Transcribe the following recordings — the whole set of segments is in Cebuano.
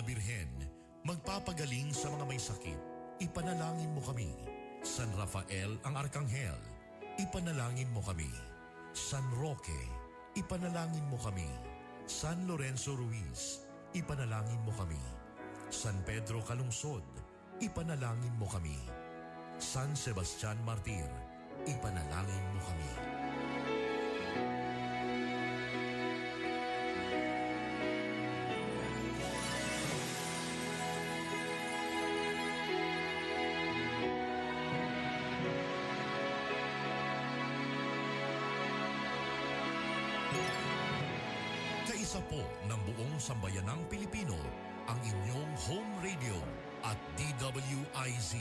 Birhen, magpapagaling sa mga may sakit, ipanalangin mo kami. San Rafael ang Arkanghel, ipanalangin mo kami. San Roque, ipanalangin mo kami. San Lorenzo Ruiz, ipanalangin mo kami. San Pedro Calungsod, ipanalangin mo kami. San Sebastian Martir, ipanalangin mo kami. Kaisa po ng buong sambayanang Pilipino ang inyong home radio at DWIZ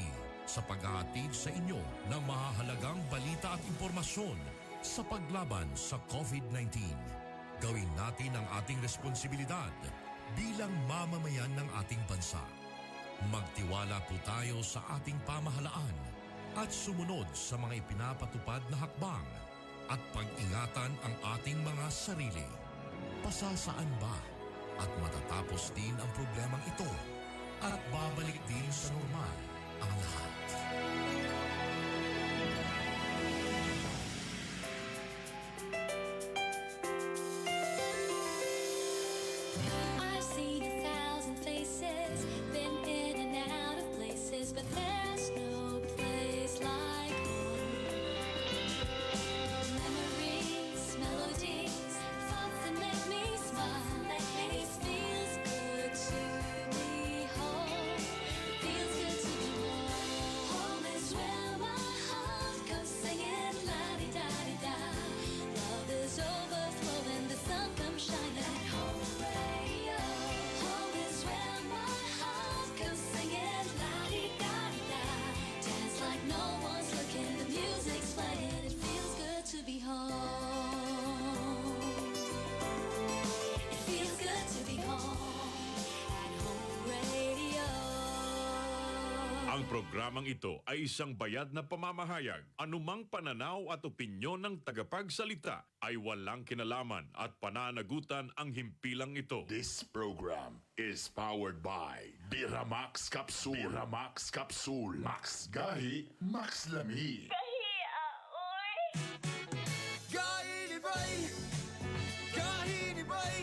sa paghahatid sa inyo ng mahahalagang balita at impormasyon sa paglaban sa COVID-19. Gawin natin ang ating responsibilidad bilang mamamayan ng ating bansa. Magtiwala po tayo sa ating pamahalaan at sumunod sa mga ipinapatupad na hakbang at pag-ingatan ang ating mga sarili. Pasasaan ba at matatapos din ang problemang ito at babalik din sa normal ang lahat. I've seen a thousand faces, been in and out of places, but there's no place like home. Memories, melodies, thoughts that make me smile. It feels good to be home. It feels good to be home. Home is where my heart goes singing la-di-da-di-da. Love is overflowing, the sun comes shining at home radio. Home is where my heart goes singing la-di-da-di-da. Dance like no one's looking, the music's playing. It feels good to be home. It feels good to be home at home radio. Ang programang ito ay isang bayad na pamamahayag. Anumang pananaw at opinyon ng tagapagsalita ay walang kinalaman at pananagutan ang himpilang ito. This program is powered by Biramax Capsule. Biramax Capsule. Max Gahi, Max Lami. Gahi ni Bay! Gahi ni Bay!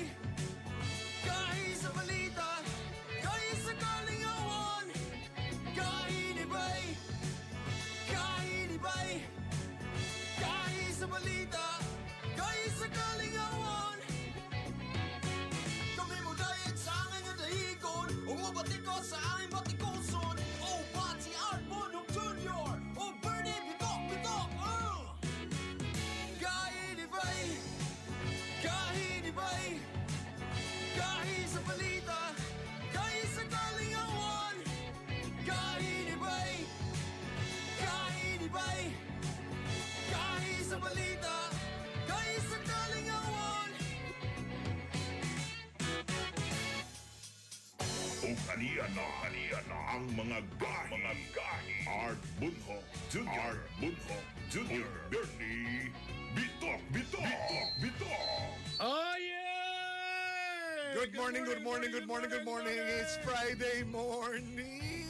Gahi sa balita! Gahi sa kalingawan! Gahi ni Bay! Gahi ni Bay! Gahi sa balita! Gahi sa kalingawan! Kami mo dayag sa aming dahigon. Umubati ko sa aming batikuson. Oh, Pati Art Bonhoc Jr. Oh, Bernie Bitok Bitok! Gahi ni Bay! Gahi ni Bay! Gahi sa balita! Gahi sa kalingawan! Gahi ni Bay! Gahi ni Bay! Gahi sa balita! Gahi sa kalingawan! Ug aniya na ang mga gahi, mga gahi. Art Bunho Jr. Art Bunho Jr. Bernie Bitok Bitok Bitok Bitok. Oh yeah! Good morning, good morning, good morning, good morning. It's Friday morning.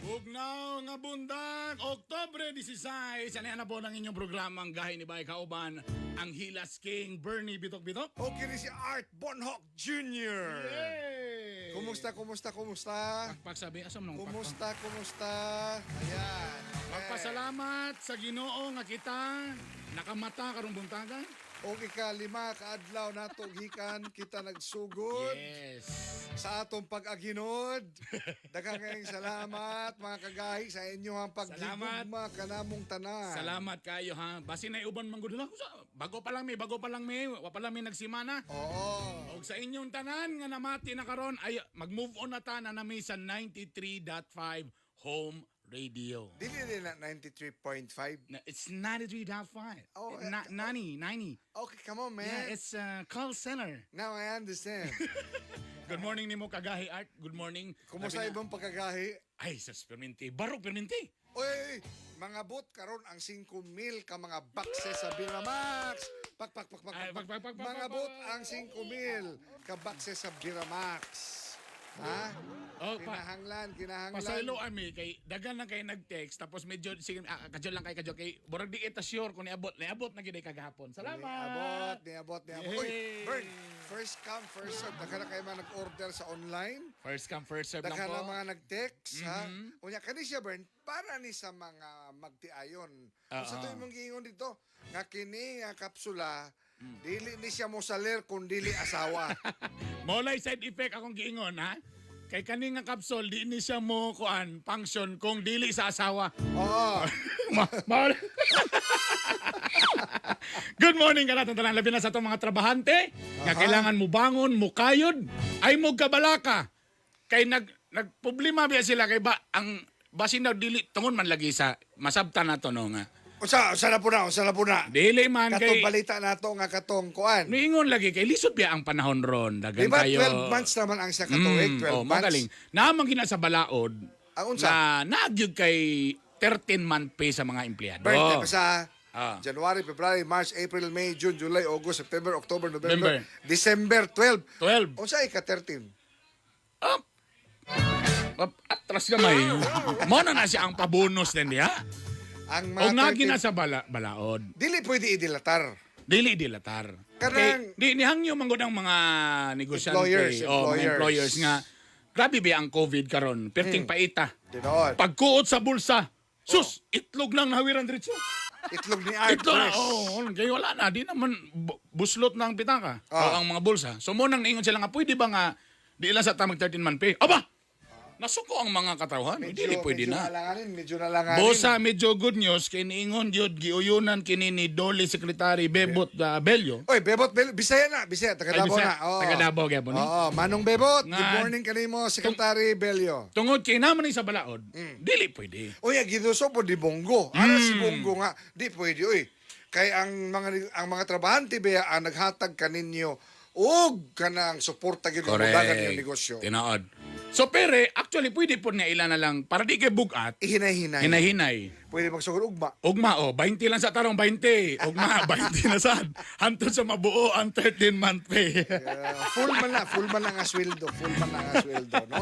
Bugnaw nga bundag, Oktubre 16. Ano na po ng inyong programang Gahi ni Bay Kauban, ang Hilas King Bernie Bitok Bitok. Okay ni si Art Bonhoc Jr. Yay! Kumusta, kumusta, kumusta? Pagsabi, asa mo nang Kumusta, kumusta? Ayan. Okay. Magpasalamat sa Ginoo nga kita nakamata karong buntagan. Og ika-5 kaadlaw nato gikan kita nagsugod Yes. sa atong pag-aginod. Daghang kayong salamat, mga kagahi, sa inyong paghigugma kanamong tanan. Salamat kayo ha. Basin na uban man gud lang. Bago pa lang mi, bago pa lang mi, wa pa lang mi nagsimana. Oo. Og sa inyong tanan nga namati na karon ay mag-move on na ta na nami sa 93.5 Home Radio. Dili din na 93.5. Na, it's 93.5. Oh, 90, 90. Okay, come on, man. Yeah, it's call center. Now I understand. Good morning nimo kagahi Art. Good morning. Kumusta Labi na- ibang pagkagahi? Ay, sa perminti. Barok perminti. Oy, mga bot karon ang 5,000 ka mga boxes sa Biramax. Pak pak pak pak. Ay, pak, pak, pak, pak, Mga pak, bot pak. ang 5,000 ka boxes sa Biramax. Ha? Oh, pa, Kinahanglan, kinahanglan. pasaylo ami kay dagan lang kay nag-text tapos medyo sige kadyo lang kay kadyo kay murag di kita sure kung niabot niabot na gid ay kagahapon. Salamat. Niabot, niabot, niabot. Uy, Yay! Bern, first come, first serve. Daghan na kayo mga nag-order sa online. First come first serve lang Daghan po. na mga nag-text, ha? Unya, kani siya, Bern, para ni sa mga magtiayon. Kung sa Oo. ito imong giingon dito, nga kini nga kapsula, dili ni siya mosaler kung dili asawa. Molay side effect akong giingon ha. Kay kani nga kapsol di ni siya mo kuan function kung dili sa asawa. Oo. Good morning kanatong tanan labi na sa atong mga trabahante nga kailangan mo bangon, mo kayod, ay mo kabalaka. Kay nagproblema biya sila kay ba ang basin daw dili tungod man lagi sa masabtan nato no nga. Usa, usa na po na, usa na po na. Dili man Katong kay balita nato nga katong kuan. niingon lagi kay lisod biya ang panahon ron. Dagan Di ba kayo. 12 months naman ang sa katuig, 12 oh, months. magaling. Naman gina sa balaod Ang unsa? na nagyud kay 13 month pay sa mga empleyado. Birthday pa sa Ah. January, February, March, April, May, June, July, August, September, October, November, November. December 12. 12. Unsa ika 13? Up. Up, atras gamay. Mo na na siya ang pabonus din diha. Ang O mga nga gina 13 sa balaod. dili pwede idilatar. Dili dilatar. Kanang- Kay, di nihangyo man gud ang mga negosyante Employers, o mga employers. employers nga grabe ba ang COVID karon, perting paita. Tinuod. Pagkuot sa bulsa, sus, itlog lang nahawiran diretso. Itlog ni Art Itlog na, Fresh. oh, kay wala na, di naman buslot na ang pitaka o Ah. ang mga bulsa. So mo nang niingon sila nga pwede ba nga di lang sa tamag 13 man pay. Aba! Nasuko ang mga katawhan. Dili pwede medyo na. Nalanganin, medyo nalanganin. Bosa medyo good news kay niingon gyud giuyunan kini ni Dolly Secretary Bebot Bello. Oy, Bebot, Bel Bisaya na, Bisaya, taga Ay, Davao Bisaya. na. Oo. Taga Davao gyapon ni. Oo, Manong Bebot, good Nga- morning kanimo, Secretary Bello. Tungod kay naman ni sa balaod, dili pwede. Uy, giduso po di Bongo. Ara si Bongo nga, di pwede uy. Kay ang mga trabahante ba ang naghatag kaninyo og kanang suporta gyud mo dagan yung negosyo. Tinaod. So pere, actually pwede po niya ilan na lang para di kay bugat, Ihinay-hinay. hinay-hinay. Pwede magsugod ugma. Ugma oh, 20 lang sa tarong 20. Ugma 20 na sad. Hantod sa mabuo ang 13 month pay. Full man na nga sweldo, full man na nga sweldo, no?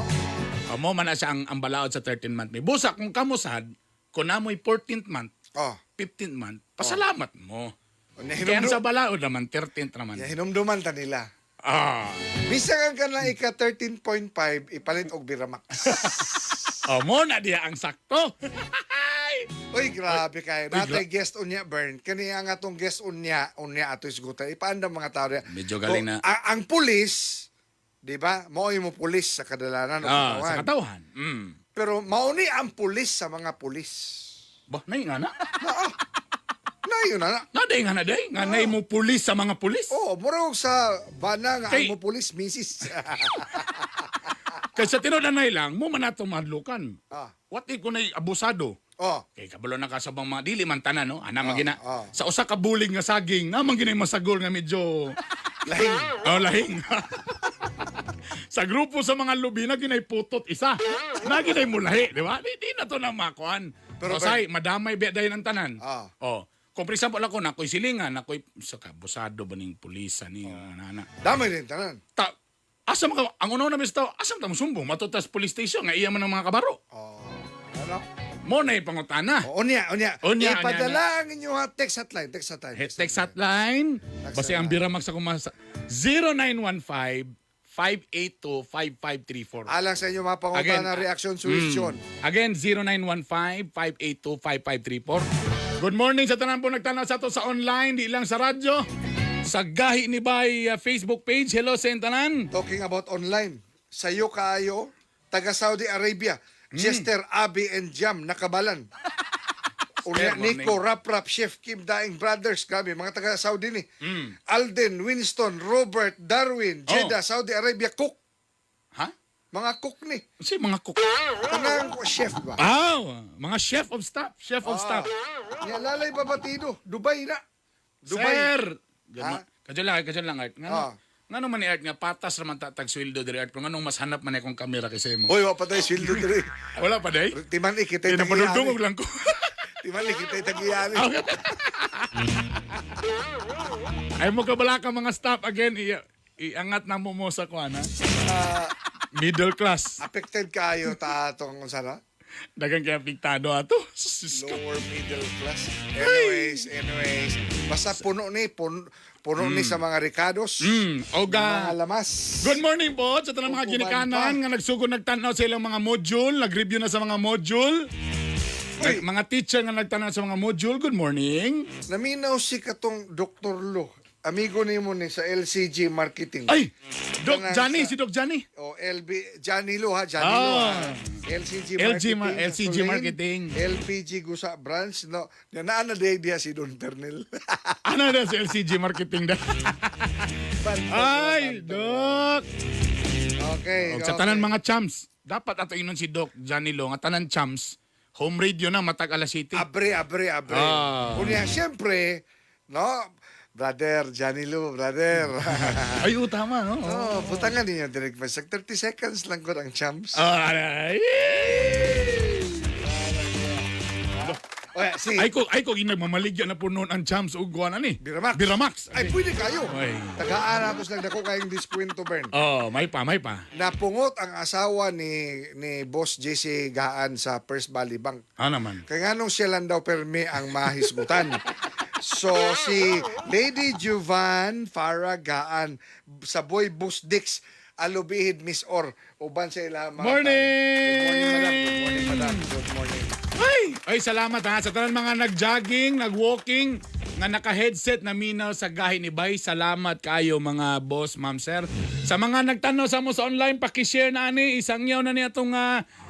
Amo man na siya ang balaod sa 13 month pay. Busa kung kamo sad, kung namoy 14th month, Oh. 15th month, pasalamat mo. Nya Kaya ang sa hinumdum, balaod naman 13th naman. nya hinumduman ta nila. Ah. Bisag ang kanang ika 13.5 ipalit og Biramax. Oh, mo na diya ang sakto. Uy, grabe kayo. Uy, Natay guest unya, Bern. Kani ang atong guest unya, unya ato isgutan. Ipaandam mga tao niya. Medyo galing na. Ang pulis, di ba? Mao mo pulis sa kadalanan o Ah, katawan. sa katawan. Mm. Pero mao ni ang pulis sa mga pulis. Bah, nay nga na. Na, ah, na yun na. na. Naday nga na day. Nga nay mo pulis sa mga pulis. Oh, murag sa bana nga Kay- ang mo pulis, misis. Kay sa tinuod-anay lang, mo man nato madlukan. Ah. What if kunay abusado? Oh, Kay kabalo na ka sa bang mga dili man tanan no. Ana man gina. ah. Sa usa ka bulig nga saging, naman ginay masagol nga medyo lahing. Oh, lahing. Sa grupo sa mga lubi na ginay putot isa. Na ginay mulahi, di ba? Di na to na makuan. Pero Pero Osay, madamay biya dayon ang tanan. Ah. Oh. Kung for example ako nakoy silingan, nakoy sa kabusado ba ning pulisa ni oh. Ana. Damay din tanan. Ta asa man ka ang unaw na mis tao, asa man ta mosumbong matutas police station nga iya man ang mga kabaro. Oh, ano? Mo na ipangutana. Oh, unya, unya. Unya, unya, Ipadala ang inyong text hotline, text hotline. Text hotline. Text Basta ang hotline. Biramag sa kumasa 0915 582 5534. Alang sa inyo mga pangutana, Again, reaction, suggestion. Again, 0915-582-5534. Good morning sa tanan po nagtanaw sa ato sa online, di lang sa radyo. Sa Gahi ni Bay Facebook page. Hello sa inyong tanan. Talking about online. Sayo kaayo, taga Saudi Arabia, Chester, Abi and Jam, nakabalan. Unya Sir, morning. Nico, Rap Rap, Chef Kim, Daing Brothers, grabe, mga taga Saudi ni. Alden, Winston, Robert, Darwin, Jeddah, Saudi Arabia, cook. Ha? Mga cook ni. Si mga cook. Kanang chef ba? Aw, mga chef of staff, chef of staff. Nya Lalay Babatido, Dubai na. Dubai. Sir. Ha? Kadyo lang, Art. Ngano, Ah. ngano man ni Art nga patas raman ta tag sweldo diri Art, pero nganong mas hanap man akong kamera kaysa imo. Uy, wa pa tayo sweldo diri. Wala pa day. Timan ikitay Kaya napadugdungog lang ko. Timan ikitay tagiyani. Ay mo kabala ka mga staff again, iangat na mo mo sa kuan ha. Middle class. Affected kayo ta atong unsa na? Dagang kaya apektado ato. Sus ko. Lower middle class. Anyways, anyways. Basta puno ni puno ni sa mga ricados. Oga. Mga lamas. Good morning po sa tanang mga Upuban ginikanan pa. nga nagsugod nagtan-aw sa ilang mga module, nag-review na sa mga module. Uy. Mga teacher nga nagtan-aw sa mga module, good morning. Naminaw si katong Dr. Lo. Amigo nimo ni sa LCG Marketing. Ay, Doc Kanang Johnny, sa- si Doc Johnny. O LB Johnny Lo ha, Johnny Lo ha. Ah. LCG LG Marketing. sa LCG Sulain, Marketing. LPG Gusa Branch no. Na naa na diha si Don Pernil. Ano na si LCG Marketing da? Ay, Doc. Okay. Og sa okay. tanan mga chums, dapat ato inon si Doc Johnny Lo nga tanan chums, home radio na matag alas 7. Abre, abre, abre. Ah. Unya, siyempre, no, brother, Johnny Lo, brother. Ay, oo, tama, no? Oh, butangan ninyo direct message. 30 seconds lang ko ang champs. Ah, ay, Oy, si ay ko ginagmamaligya na po noon ang chums og kuan ani. Biramax. Biramax. Ay, pwede kayo. Ay. Tagaan ako silang dako kayong diskwento, Bern. Oh, may pa, may pa. Napungot ang asawa ni Boss JC Gaan sa First Valley Bank. Ah naman. Kaya nga nung siya lang daw permi ang mahisgutan. So, si Lady Juvan Farah Gaan sa Boy Busdix, Alubihid Miss Or, uban sa ila mga Morning! tao. Good morning, madam. Good morning, madam. Good morning. Ay, ay salamat ha sa tanan mga nag-jogging, nag-walking, nga naka-headset na minaw sa gahi ni Bay. Salamat kayo mga boss, ma'am, sir. Sa mga nagtanaw sa mo sa online, paki-share na ani, isangyaw na ni atong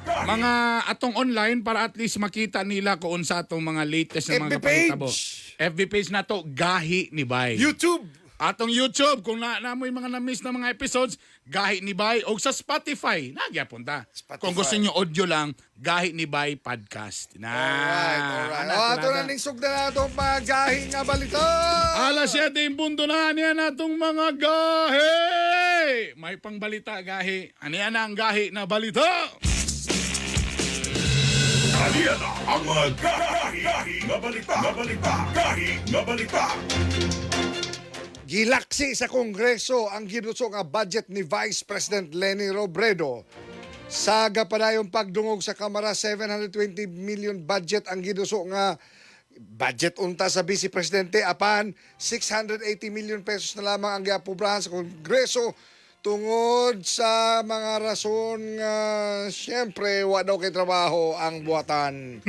mga atong online para at least makita nila kung unsa atong mga latest na mga FB page. kapahitabo. FB page na to, Gahi ni Bay. YouTube! Atong YouTube, kung na, na mo'y mga na-miss na mga episodes, Gahi ni Bay. O sa Spotify, nagyapon ta. Spotify. Kung gusto niyo audio lang, Gahi ni Bay Podcast. Na. Alright, alright. Ana, O, ato tirada. na ning sugdan na itong paggahi nga balita! Alas 7 yung punto na niya na itong mga gahi. May pangbalita gahi. Ano yan ang gahi na balita? Aniya na ang mga gahi, gahi nga balita, nga balita, gahi nga balita. Gilaksi sa Kongreso ang ginuso nga budget ni Vice President Leni Robredo. Saga pa yung pagdungog sa Kamara, 720 million budget ang ginuso nga budget unta sa Vice Presidente apan 680 million pesos na lamang ang giaprobahan sa Kongreso tungod sa mga rason nga siyempre wa daw kay trabaho ang buhatan.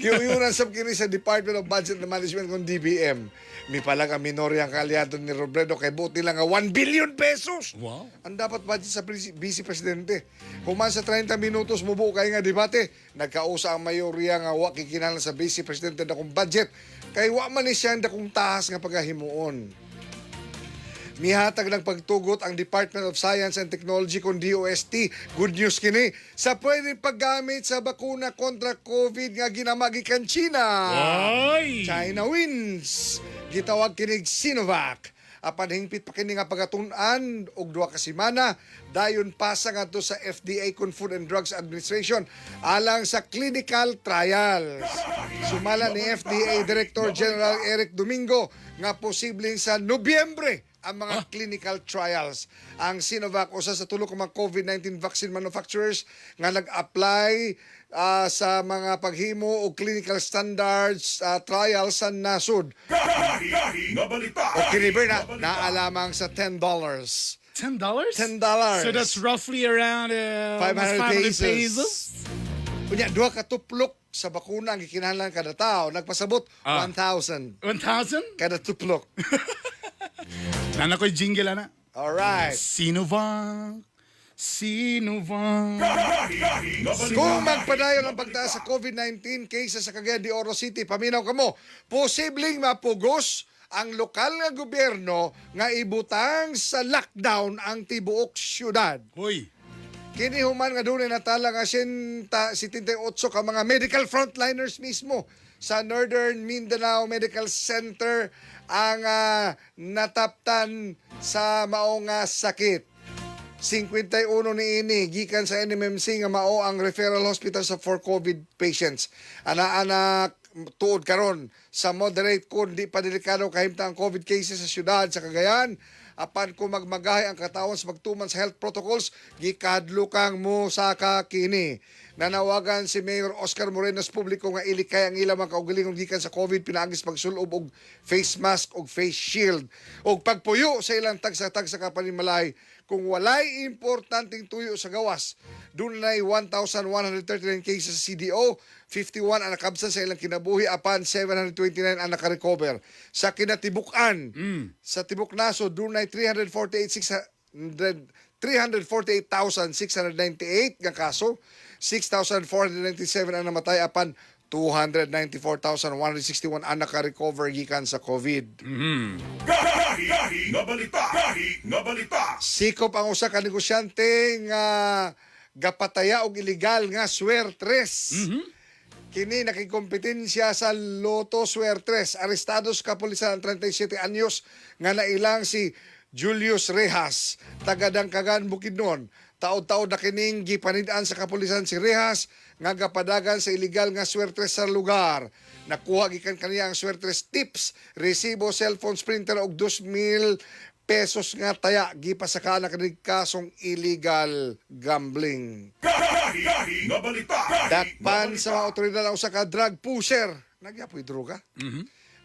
Giuyunan sab kini sa Department of Budget and Management kung DBM. Mipalag ang minorya ang kaalyado ni Robredo kay buti lang nga 1 billion pesos. Wow. Ang dapat budget sa Vice Presidente. Human sa 30 minutos mubuo kay nga debate, nagkausa ang mayorya nga wa kikinahanglan sa Vice Presidente dakong budget kay wa man ni siya ang dakong tahas nga pagahimuon. Mihatag ng pagtugot ang Department of Science and Technology kung DOST. Good news kini sa pwedeng paggamit sa bakuna kontra COVID nga ginamagi kan China. Ay! China wins. Gitawag kinig Sinovac. Apan hingpit pa kini nga pagatun-an og duha ka semana dayon pasa ngadto sa FDA kun Food and Drugs Administration alang sa clinical trials. Sumala ni FDA Director General Eric Domingo nga posibleng sa Nobyembre ang mga clinical trials. Ang Sinovac usa sa tulo ka mga COVID-19 vaccine manufacturers nga nag-apply sa mga paghimo og clinical standards trials sa nasod. Gahi, gahi nga balita. O kini Berna, naa lamang sa $10. $10? $10. So that's roughly around 500 almost pesos. pesos. Unya, duha ka tuplok sa bakuna ang gikinahanglan kada tao. Nagpasabot, 1,000 1,000? kada tuplok. Nana ko'y jingle, ana. Alright. Sinovac. Sinovac. Gahi, gahi nga balita. Kung magpadayon ang pagtaas sa COVID-19 cases sa Cagayan de Oro City, paminaw kamo, posibleng mapugos ang lokal nga gobyerno nga ibutang sa lockdown ang tibuok syudad. Hoy. Kini human nga dunay natala nga 78 ka mga medical frontliners mismo sa Northern Mindanao Medical Center ang nataptan sa mao nga sakit. 51 ni ini gikan sa NMMC nga mao ang referral hospital sa for COVID patients. Ana-ana tuod karon sa moderate kun di pa delikado kahimtang ang COVID cases sa syudad sa Cagayan. Apan kung magmagahay ang katawan sa pagtuman sa health protocols, gikadlukang mo sa kini. Nanawagan si Mayor Oscar Moreno sa publiko nga ilikay ang ilang mga kaugalingon gikan sa COVID pinaagis pagsulob og face mask og face shield og pagpuyo sa ilang tagsa-tagsa ka panimalay kung walay importanteng tuyo sa gawas. Dunay 1,139 cases sa CDO, 51 ang nakabsan sa ilang kinabuhi apan 729 ang nakarecover. Sa kinatibuk-an, sa Tibok Naso, dunay 348,698 nga kaso, 6,497 ang namatay apan 294,161 ang nakarecover gikan sa COVID. Gahi nga balita. Gahi nga balita. Sikop ang usa ka negosyante nga gapataya og ilegal nga swertres. Kini nakikompetensya sa Lotto Suertres. Arestado sa kapulisan ang 37 anyos nga nailang si Julius Rejas, taga Dangkagan, Bukidnon. Taod-taod na kining gipanid-an sa kapulisan si Rejas nga gapadagan sa ilegal nga swertres sa lugar. Nakuha gikan kaniya ang swertres tips, resibo, cellphone, printer og 2,000 pesos nga taya gipasakaan na kining kasong illegal gambling. Gahi nga balita. Dakpan sa mga otoridad ang usa ka drug pusher. Nagyapoy droga.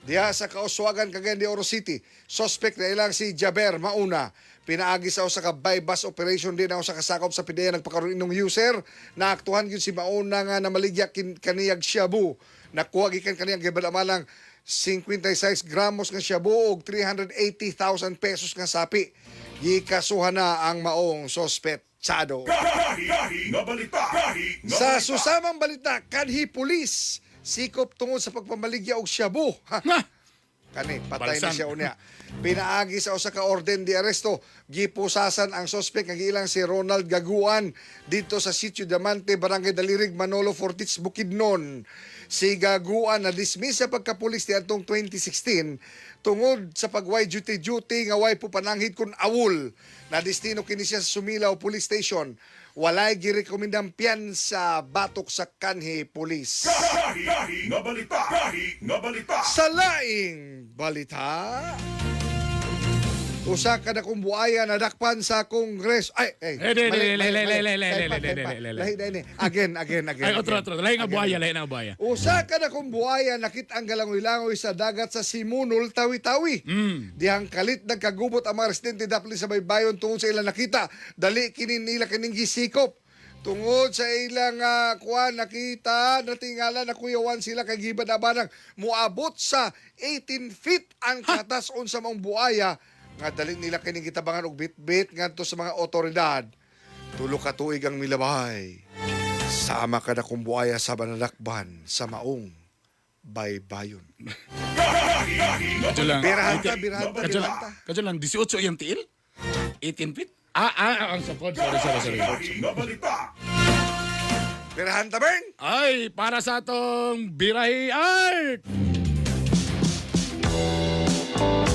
Diha sa Kauswagan, Cagayan de Oro City, suspect na ilang si Jaber Mauna. Pinaagi sa usa ka bypass operation din ang usa ka sakop sa PDEA nagpakaroon inong user. Naaktuhan gyud si Mauna nga namaligya kaniyag shabu. Nakuha gikan kaniyang gibalamalang 56 gramos nga shabu og 380,000 pesos nga sapi. Gikasuhan na ang maong sospetsado. Gahi nga balita. Gahi nga Sa balita. susamang balita, kanhi pulis sikop tungod sa pagpamaligya og shabu. Ha, Ha! kani patay na Balsan. siya unya. Pinaagi sa usa ka orden de aresto, gipusasan ang sospek nga giilang si Ronald Gaguan dito sa Sitio Diamante, Barangay Dalirig, Manolo Fortich, Bukidnon. Si Gaguan na dismiss sa pagkapulis niadtong 2016 tungod sa pagway duty duty nga way pupananghid kun awol. Nadestino kini siya sa Sumilaw Police Station. Walay girekomendang piyansa batok sa kanhi pulis. Gahi nga balita. Gahi nga balita. Sa laing balita, usa ka dakong buaya nadakpan sa Kongreso. Ay, ay. Eh, di, di, mali, di, mali, di, mali. di, di, Kay di, pa, di, kay di, pa. di, di. Lahi na ini. Again, again, again. Ay, otro, again. otro. Lahi nga Again. buhaya, lahi nga buhaya. Usa ka dakong buaya nakit ang galangoy-langoy sa dagat sa Simunul, Tawi-Tawi. Dihang kalit nagkagubot ang mga residente dapli sa baybayon tungod sa ilang nakita. Dali kini nila kining gisikop. Tungod sa ilang kuan nakita natingala na kuyawan sila kay giba na banang moabot sa 18 feet ang katas unsa maong buaya nga dali nila kining gitabangan og bitbit ngadto sa mga otoridad. Tulo ka tuig ang milabay. Sama ka na kung buaya sa banalakban sa maong baybayon. Kadyo lang. Birahanta, birahanta, Kadyo lang, birahanta. kadyo lang, 18 yung tiil? 18 feet? Ah, ang sukod. Sorry, sorry, sorry. Gahi nga balita. Birahanta, Bern! Ay, para sa atong Birahi Art!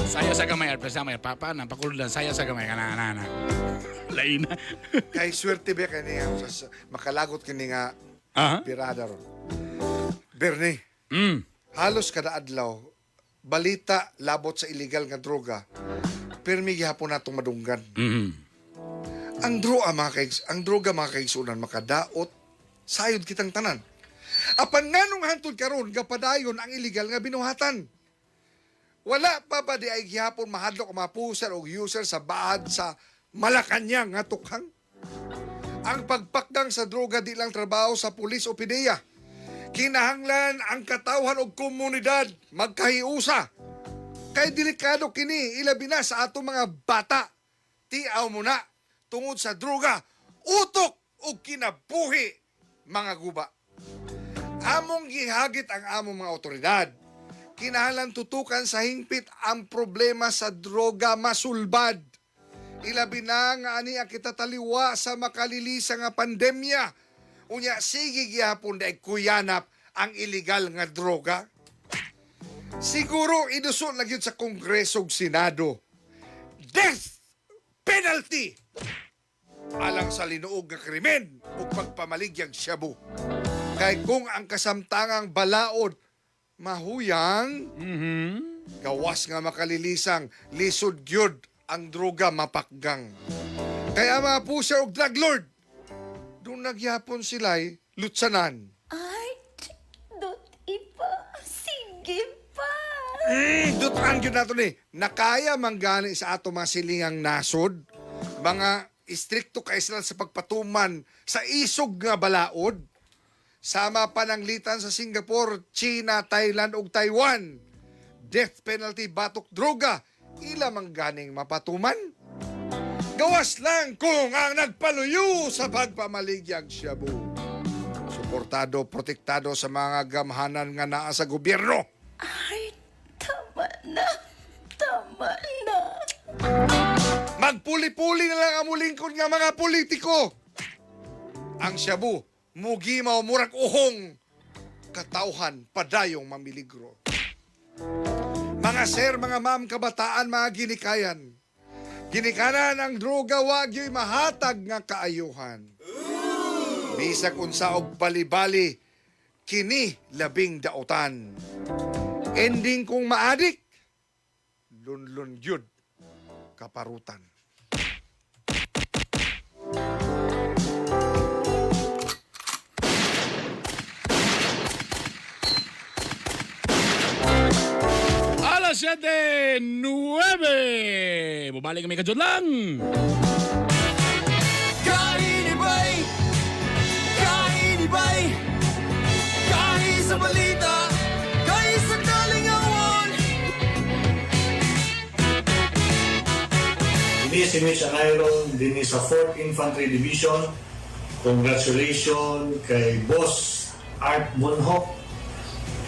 Saya sa gamay, Art. Sa gamay, papa, napakulod lang. Saya sa gamay. Kana, kana, kana. Lain na. Kay swerte ba kani nga makalagot kini nga Aha. birada ron. Bernie, halos kada adlaw balita labot sa illegal nga droga. Pirmi gihapon natong madunggan. Ang droga mga kaigs, ang droga mga kaigsunan makadaot sayod kitang tanan. Apan nganong hantod karon gapadayon ang illegal nga binuhatan. Wala pa ba di ay gihapon mahadlok ang mga puser o user sa bahad sa Malacanang nga tukhang? Ang pagpakdang sa droga di lang trabaho sa pulis o PDEA. Kinahanglan ang katawhan og komunidad magkahiusa. Kay delikado kini ilabi na sa atong mga bata. Tiaw mo na tungod sa droga, utok og kinabuhi mga guba. Among gihagit ang among mga otoridad. Kinahanglan tutukan sa hingpit ang problema sa droga masulbad. Ilabi na nga ani ang kita taliwa sa makalilisa nga pandemya. Unya sige gihapon dahil kuyanap ang illegal nga droga. Siguro idusot na gyud sa Kongreso ug Senado. Death penalty alang sa linuog nga krimen ug pagpamaligyang shabu. Kay kung ang kasamtangang balaod mahuyang, gawas nga makalilisang lisod gyud Ang droga mapakgang. Kaya mga pusher og drug lord, doon nagyapon sila'y lutsanan. Art, dot ipa. Sige pa. Dutan gyud nato ni. Nakaya man gani sa ato mga silingang nasod, mga istrikto kay sila sa pagpatuman sa isog nga balaod. Sama pananglitan sa Singapore, China, Thailand ug Taiwan. Death penalty batok droga, ila man ganing mapatuman. Gawas lang kung ang nagpaluyo sa pagpamaligyag shabu. Suportado, protektado sa mga gamhanan nga naa sa gobyerno. Art, tama na. Tama na. Magpuli-puli na lang ang mulingkod nga mga politiko. Ang shabu, mugimaw murag uhong. Katauhan, padayong mamiligro. Mga sir, mga ma'am, kabataan, mga ginikayan. Ginikanan ang droga, wagyo'y mahatag nga kaayuhan. Bisag unsa og bali-bali, kini labing daotan. Ending kung maadik, lunlun gyud kaparutan. Alas 7:09. Bumalik kami kajud lang. Kainibay! Kainibay! Kahi sa balita, kahi sa kalingawan. Ini si Mitch Anayron din sa 4th Infantry Division. Congratulations kay Boss Art Bonhoc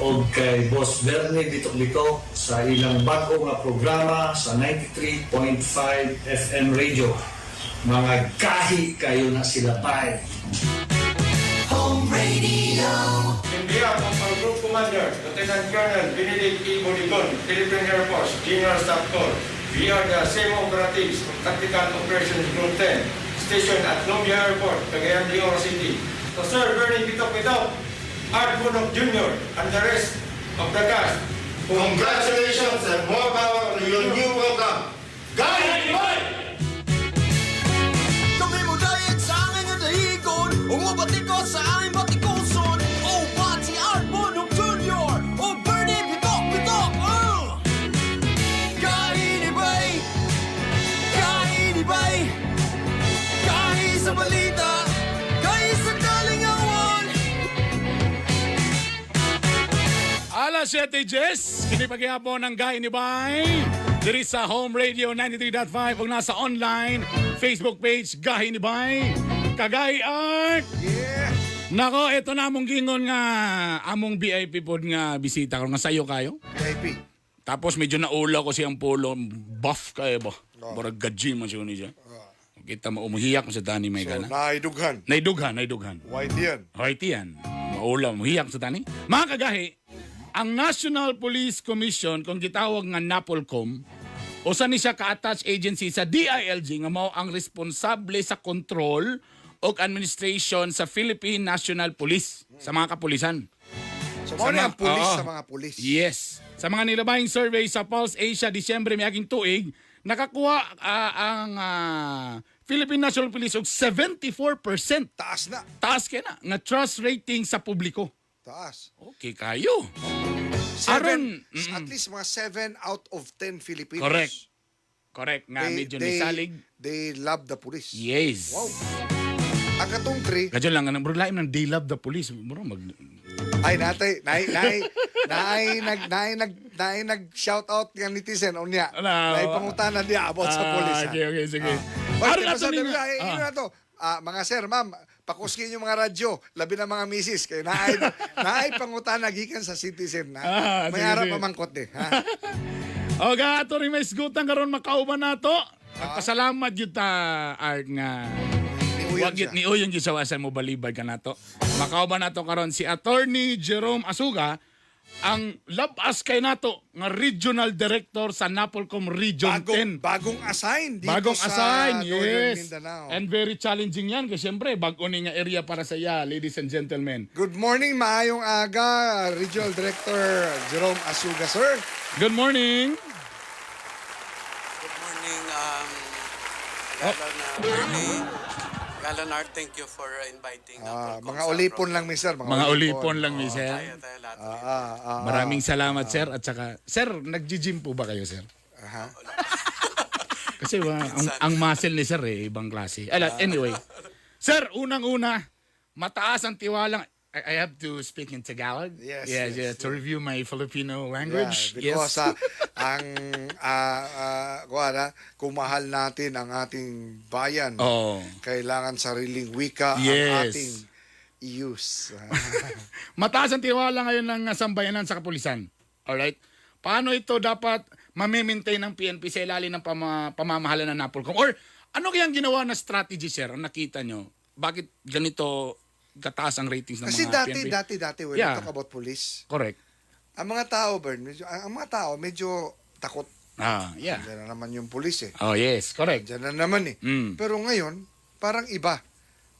o kay Boss Bernie Bitok-Bitok sa ilang bago nga programa sa 93.5 FM Radio. Mga gahi kayo na sila bay. Home Radio. In behalf of our Group Commander, Lieutenant Colonel Benedict E. Boligon, Philippine Air Force, General Staff Corps, we are the same operatives of Tactical Operations Group 10, stationed at Lumbia Airport, Cagayan de Oro City. To Sir Bernie Bitok Bitok, Art Bunok Jr., and the rest of the cast, Congratulations and more power to your new program. Kami mo dayag sa angin nga dahigon, umubati ko sa aming batikuson. Oh, Bati Art Bonok Jr. Oh, Bernie Bitok Bitok! Kainibay! Kainibay! Kahi sa balita, kahi sa kalingawan. Alas 7:10, kini paghihapon ang Gay ni Bay. Diri sa Home Radio 93.5 ug nasa online Facebook page Gahi ni Bay. Kagay Art. Yeah! Nako, ito na among gingon nga among VIP pod nga bisita karon nga sayo kayo. VIP. Tapos medyo naulaw ko siyang polo, buff kayo ba? Murag gadji man siya ni siya. Kita mo umuhiyak mo sa Danny may So, gana. naidughan. Naidughan, naidughan. White yan. Right yan. Maulaw, muhiyak sa tani. Mga kagahi, ang National Police Commission, kung gitawag nga NAPOLCOM, usa ni siya ka-attach agency sa DILG nga mao ang responsable sa control ug administration sa Philippine National Police sa mga kapulisan. So, mao ni ang pulis Oo. sa mga pulis. Yes. Sa mga nilabayng survey sa Pulse Asia Disyembre miaging tuig, nakakuha ang Philippine National Police og 74%. Taas na. Taas kay na nga trust rating sa publiko. Taas. Okay kayo. Seven, Aron, at least mga 7 out of 10 Filipinos. Correct. Correct nga medyo nisalig. They love the police. Yes. Wow. Ang katong 3, Kadyo lang anang bro laim ng they love the police. Bro mag ay natay, nay, nay, nay, nag, nay, nag, nay, nag shout out nga netizen unya. Ala, Nay pangutana diya about sa Ah, police. ha? Okay, okay, sige. Oy, Aron kaya ato sa ninyo. nila, eh, ino na to. Ah, mga sir, ma'am, pakuskin yung mga radyo, labi na mga misis kay naay naay pangutana gikan sa citizen na. Ah, May sige, ara sige. pamangkot eh, ha. Oga, ato rin may isgutan karon makauban nato. Nagpasalamat gyud ta Art nga Niuyon Wag siya. gyud ni uyon gyud sa wasan mo balibad ka nato. Makauban nato karon si Attorney Jerome Asuga ang labas kay nato nga regional director sa Napolcom Region Bagong, 10. bagong assign dito Bagong sa assign, Northern yes. Mindanao. And very challenging yan kasi siyempre bago ni nga area para sa iya, ladies and gentlemen. Good morning, maayong aga, Regional Director Jerome Asuga, sir. Good morning. Good morning, Galon, Bernie. Galon Art, thank you for inviting Ah, Napolcom mga sa ulipon program. lang, mi, sir. Mga, Mga ulipon lang, mi, sir. Tayo, tayo lahat. Ah, ah, ah, ah. Maraming salamat, sir. At saka, sir, nag-gym po ba kayo, sir? Aha. Kasi ang muscle ni sir eh, ibang klase. Ala, anyway. Sir, unang-una, mataas ang tiwalang. I have to speak in Tagalog. Yes, Yeah, yes, yeah, to review my Filipino language. Yeah, because yes. ang kuha na, kung mahal natin ang ating bayan, Oh. kailangan sariling wika ang ating i-use. Mataas ang tiwala ngayon ng sambayanan sa kapulisan. Alright? Paano ito dapat mamimaintain ng PNP sa ilalim ng pamamahala ng NAPOLCOM? Or ano kayang ginawa na strategy, sir, ang nakita nyo? Bakit ganito kataas ang ratings ng Kasi mga dati, PNP? dati, dati, when we talk about police, Correct. ang mga tao, Bern, medyo, ang mga tao, medyo takot. Diyan na naman yung police eh. Oh, yes. Correct. Diyan na naman eh. Pero ngayon, parang iba.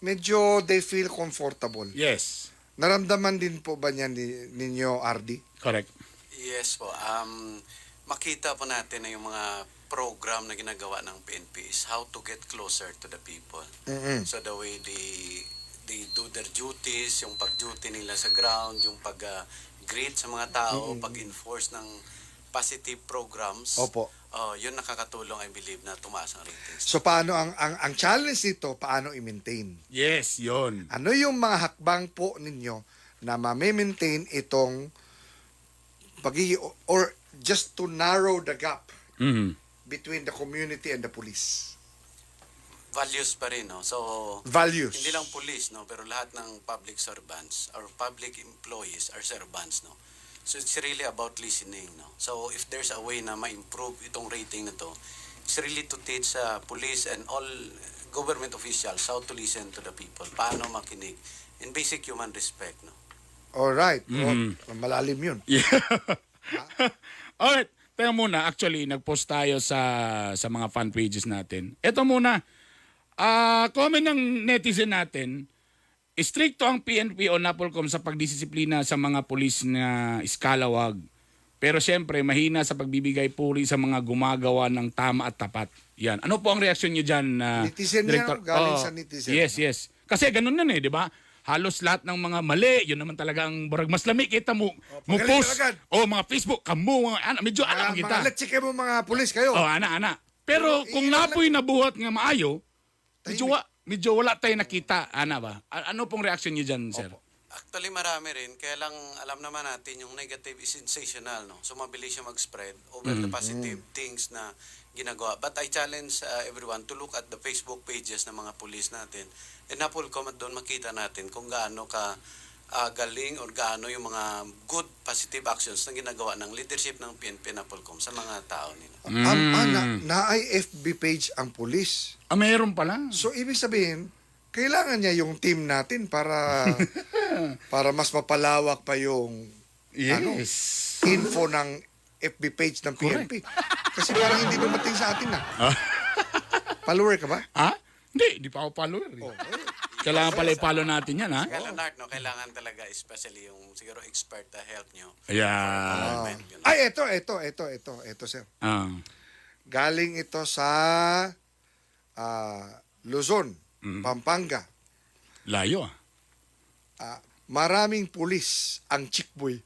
Medyo they feel comfortable. Yes. Naramdaman din po ba niya ninyo, RD? Correct. Yes po. Makita po natin na yung mga program na ginagawa ng PNP is how to get closer to the people. So the way they do their duties, yung pag-duty nila sa ground, yung pag-greet sa mga tao, pag-enforce ng positive programs. Opo. Oh, yun nakakatulong, I believe, na tumaas ang ratings. So paano ang challenge dito, paano i-maintain? Yes, yon. Ano yung mga hakbang po ninyo na ma-maintain itong pagiging or just to narrow the gap between the community and the police? Values pa rin, no? So, Values. Hindi lang police, no? Pero lahat ng public servants or public employees are servants, no? So, it's really about listening, no? So, if there's a way na ma-improve itong rating na to, it's really to teach police and all government officials how to listen to the people, paano makinig, in basic human respect, no? All right. Oh, malalim yun. Yeah. Alright. Teka muna, actually, nag-post tayo sa mga fan pages natin. Ito muna, comment ng netizen natin, stricto ang PNP o NAPOLCOM sa pagdisiplina sa mga pulis na iskalawag. Pero siyempre, mahina sa pagbibigay puri sa mga gumagawa ng tama at tapat. Yan. Ano po ang reaksyon niyo dyan, Netizen yan, Director? galing Oo. sa netizen. Yes. Kasi ganun yan eh, di ba? Halos lahat ng mga mali, yun naman talaga ang barag mas lami kita mo, mo pagaling post. talaga. Oh, mga Facebook, kamo, mga ana, medyo ana Mga, kita. mga let's mo mga pulis kayo. Oh, ana ana. Pero kung napoy nabuhat nga maayo, medyo wala tayo nakita, ana ba? Ano pong reaction niyo diyan, sir? Actually, marami rin. Kaya lang alam naman natin yung negative is sensational, no? So, mabilis siya mag-spread over the positive things na ginagawa. But I challenge everyone to look at the Facebook pages ng mga police natin. And Napolcom at doon makita natin kung gaano ka galing or gaano yung mga good positive actions na ginagawa ng leadership ng PNP Napolcom sa mga tao nila. Naay FB page ang pulis. Ah, meron pala. So ibig sabihin, kailangan niya yung team natin para para mas mapalawak pa yung ano, info ng FB page ng PNP. Kasi parang hindi dumating sa atin na. Follower ka ba? Ha? Hindi, di pa ako follower. Eh. Oh, Kailangan pala i-follow natin yan, ha? Kaya Leonard, no, kailangan talaga especially yung siguro expert na help nyo. Ayan. Empowerment, yun. Ay, eto, eto, eto, eto, eto, sir. Galing ito sa Luzon, Pampanga. Layo ah. Maraming pulis ang chickboy.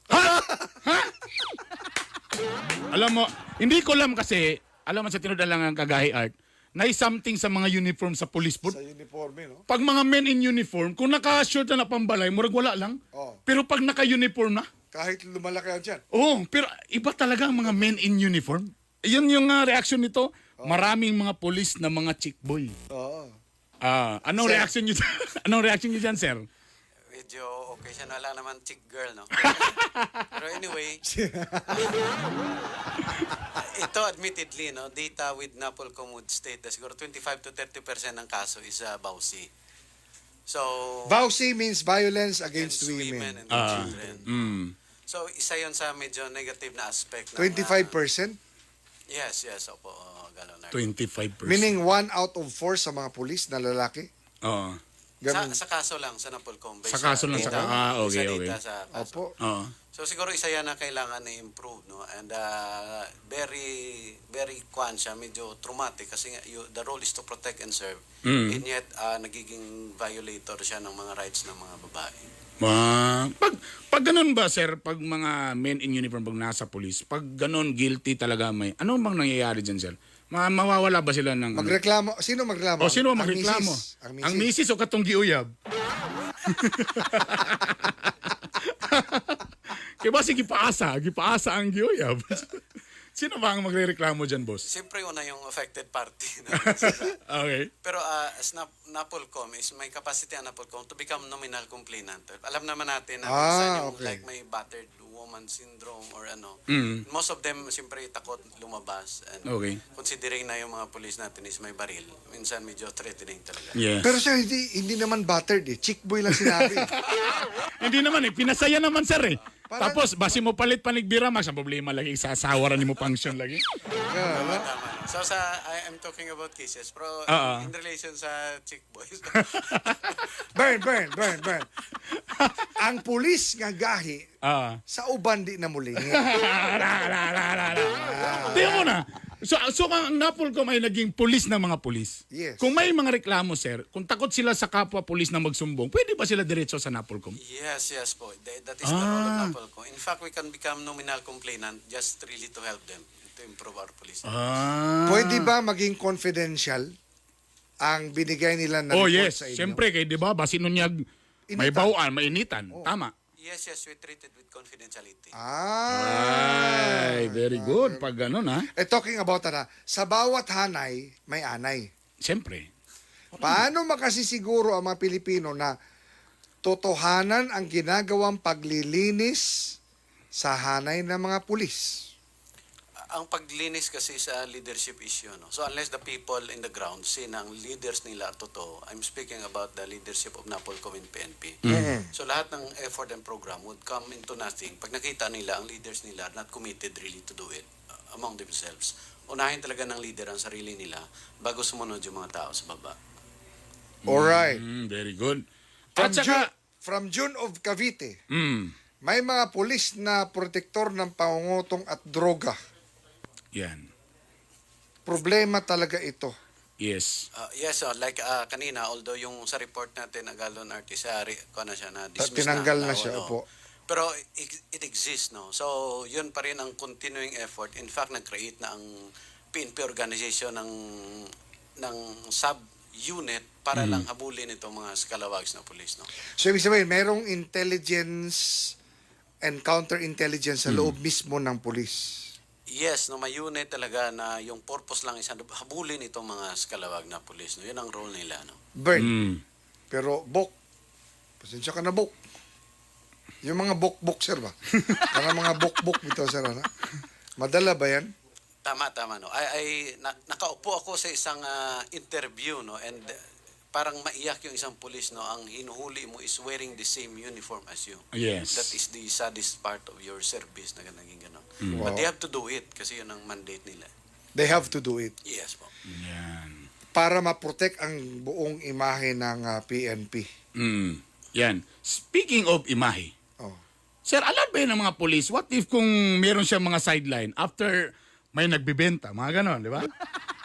Alam mo, hindi ko alam kasi, alam mo sa tinuod lang ang kagahi art, na something sa mga uniform sa police po. Sa uniforme, no? Pag mga men in uniform, kung naka-shirt na na pambalay, murag wala lang. Oh. Pero pag naka-uniform na, Kahit lumalaki ang tiyan. oh, pero iba talaga ang mga men in uniform. Yun yung reaction nito. Maraming mga police na mga chick boy. Oo. Anong Sir. reaction niyo? Anong reaction niyo dyan, sir? Medyo okay siya na wala naman chick girl, no? Pero anyway, ito admittedly, no, data with Napolcom would state that siguro 25 to 30% ng kaso is bawsi. So, Vowsy means violence against women. and children. So, isa yon sa medyo negative na aspect. Ng, 25%? Yes, opo, Galonard. 25%. Meaning 1 out of 4 sa mga pulis na lalaki Oo. Ganun. Sa kaso lang, sa Napolcom. Sa kaso lang, data. okay, Sa okay. data sa kaso. Opo. Oo. So siguro isa yan na kailangan na-improve, no? And very, very kwan siya, medyo traumatic kasi nga, the role is to protect and serve. And yet, nagiging violator siya ng mga rights ng mga babae. Ah, pag ganun ba, sir, pag mga men in uniform pag nasa police, pag ganun guilty talaga may ano bang nangyayari diyan, sir? Mawawala ba sila ng ano? Magreklamo. Sino magreklamo? O sino ang Ang magreklamo? misis. Ang misis. Ang misis o katong giuyab? Kaya ba sige gipaasa, gipaasa ang giuyab. Sino ba ang magrereklamo diyan, boss? Siyempre, una yung affected party. No? Okay. Pero as Napolcom is may capacity ang Napolcom to become nominal complainant. Alam naman natin na minsan yung like may battered woman syndrome or ano. Most of them siyempre takot lumabas and considering na yung mga police natin is may baril, minsan medyo threatening talaga. Yes. Pero sir, hindi naman battered eh. Chick boy lang sinabi. Hindi naman eh, pinasaya naman, sir, eh. Parang- Tapos basi mo palit panig Biramax, ang problema lagi sa asawa ra nimo function lagi. Tama, tama. So sa I am talking about cases pero in relation sa chick boys. Burn, burn, burn, burn. Ang pulis nga gahi sa uban di na mulingi. Ra, ra, ra, ra, ra. Tingnan mo na. So ang Napolcom ay naging pulis ng mga pulis. Yes. Kung may mga reklamo, sir, kung takot sila sa kapwa pulis na magsumbong, pwede ba sila diretso sa Napolcom? Yes po. That is the role of Napolcom. In fact, we can become nominal complainant just really to help them to improve our police. Pwede ba maging confidential ang binigay nila na Oh report yes, sa inyo? siyempre kay 'di ba basin nunyag may Initan. bawaan, mainitan. Tama. Yes, we treat it with confidentiality. Ay, very good pag ganun ha. Eh, talking about na, sa bawat hanay, may anay. Siyempre. Paano makasisiguro ang mga Pilipino na totohanan ang ginagawang paglilinis sa hanay ng mga pulis? Ang paglinis kasi sa leadership issue, no? So unless the people in the ground see na ang leaders nila are totoo, I'm speaking about the leadership of Napolcom and PNP. So lahat ng effort and program would come into nothing pag nakita nila ang leaders nila are not committed really to do it among themselves. Unahin talaga ng leader ang sarili nila bago sumunod yung mga tao sa baba. Alright. Very good. From At saka, June, from June of Cavite, may mga pulis na protektor ng pangungutong at droga. Yan. Problema talaga ito. Yes. Yes, oh, like kanina, although yung sa report natin, Agalon Artist, kuha na siya, na dismiss. Tinanggal na siya, oo. opo. Pero it exists, no? So, yun pa rin ang continuing effort. In fact, nag-create na ang PNP organization ng sub-unit para lang habulin itong mga scalawags na police, no? So, ibig sabihin, merong intelligence and counterintelligence sa loob mismo ng pulis. Yes, no, may unit talaga na yung purpose lang is habulin itong mga scalawag na police, no? Yun ang role nila, no? Bern. Pero, Bok, pasensya ka na, Bok. Yung mga bok-bok, sir ba? Para mga bok-bok bitaw, sir, ano? Madala ba yan? Tama, tama, no. Ay, nakaupo ako sa isang interview, no, and parang maiyak yung isang pulis, no, ang hinuhuli mo is wearing the same uniform as you. That is the saddest part of your service na naging gano'n. But they have to do it kasi yun ang mandate nila. They have to do it. Yes po. Yan. Para maprotect ang buong imahe ng PNP. Yan. Speaking of imahe. Oh. Sir, allowed ba yun ng mga police? What if kung meron siyang mga sideline after may nagbibenta, mga ganon, di ba?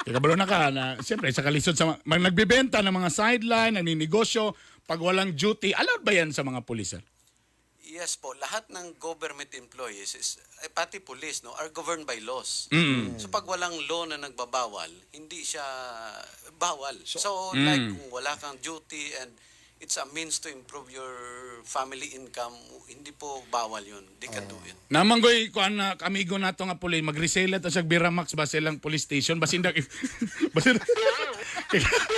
Kaya kabalo na ka na, siyempre, sa kalisod sa mga, may nagbibenta ng mga sideline, naninegosyo, pag walang duty, allowed ba yan sa mga police, sir? Yes po, lahat ng government employees, is, pati police, no, are governed by laws. So pag walang law na nagbabawal, hindi siya bawal. So, like kung wala kang duty and it's a means to improve your family income, hindi po bawal yun. They can do it. Namanggoy ko na amigo nato nga pulis mag-resell ta sa Biramax ba silang police station basin dag basin.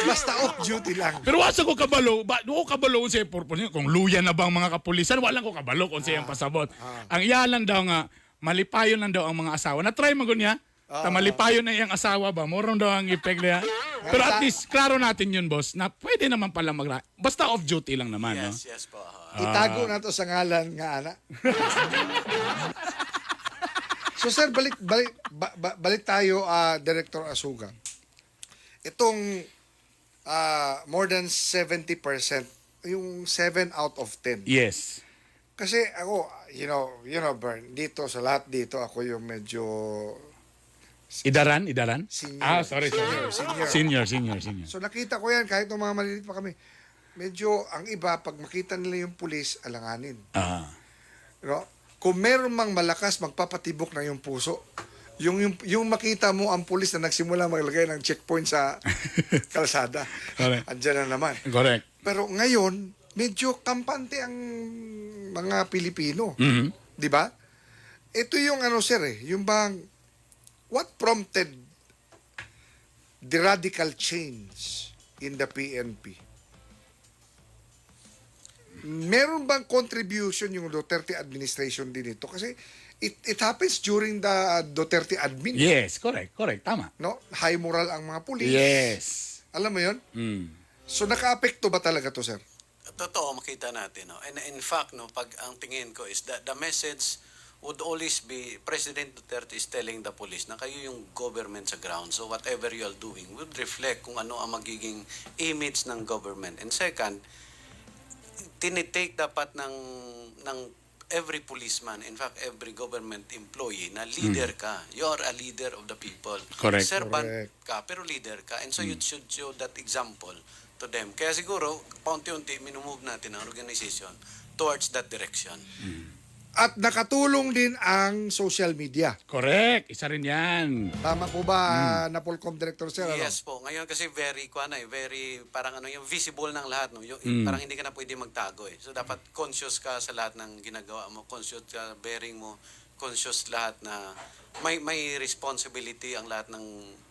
Basta off duty lang. Pero wasa ko kabalo, ba do ko kabalo unsay purpose niya kung luya na bang mga kapulisan, wala ko kabalo kung siyang pasabot. Ang iya lang daw nga malipayon lang daw ang mga asawa. Na try mo niya. Ta malipayon na iyang asawa ba? Morong daw ang effect niya. Pero at least klaro natin yun, boss, na pwede naman pala mag basta off duty lang naman, no? Yes po. Itago na to sa ngalan nga ana. So sir, balik tayo, Director Asuga. Itong More than 70%, yung 7 out of 10. Kasi ako, Bern, dito sa lahat dito, ako yung medyo Idaran, idaran? Senior. Ah, sorry, sorry. Senior. Senior, senior, senior. So nakita ko yan kahit nung mga maliliit pa kami. Medyo ang iba pag makita nila yung pulis, alanganin. No? Kung meron mang malakas magpapatibok na yung puso. Yung makita mo ang pulis na nagsimula maglagay ng checkpoint sa kalsada. Correct. Andiyan na naman. Correct. Pero ngayon, medyo kampante ang mga Pilipino. 'Di ba? Ito yung ano, sir, eh, yung bang what prompted the radical change in the PNP? Meron bang contribution yung Duterte administration din ito? Kasi it happens during the Duterte admin. Yes, correct, correct. Tama. No? High moral ang mga pulis. Alam mo 'yon? So nakaapekto ba talaga to, sir? Totoo, makita natin. No? And in fact, no, pag ang tingin ko is that the message would always be President Duterte is telling the police na kayo yung government sa ground. So whatever you are doing would reflect kung ano ang magiging image ng government. And second, tinitake dapat ng every policeman, in fact, every government employee na leader ka. You are a leader of the people. Correct. Servant Correct. ka, pero leader ka. And so you should show that example to them. Kaya siguro, paunti-unti, minumove natin ang organization towards that direction. At nakatulong din ang social media. Correct. Isa rin yan. Tama po ba, Napolcom Director, sir? Ano? Yes po. Ngayon kasi very, kuwan na eh, very, parang ano, yung visible ng lahat, no? Yung, parang hindi ka na pwede magtago eh. So dapat conscious ka sa lahat ng ginagawa mo, conscious ka, bearing mo, conscious lahat na may responsibility ang lahat ng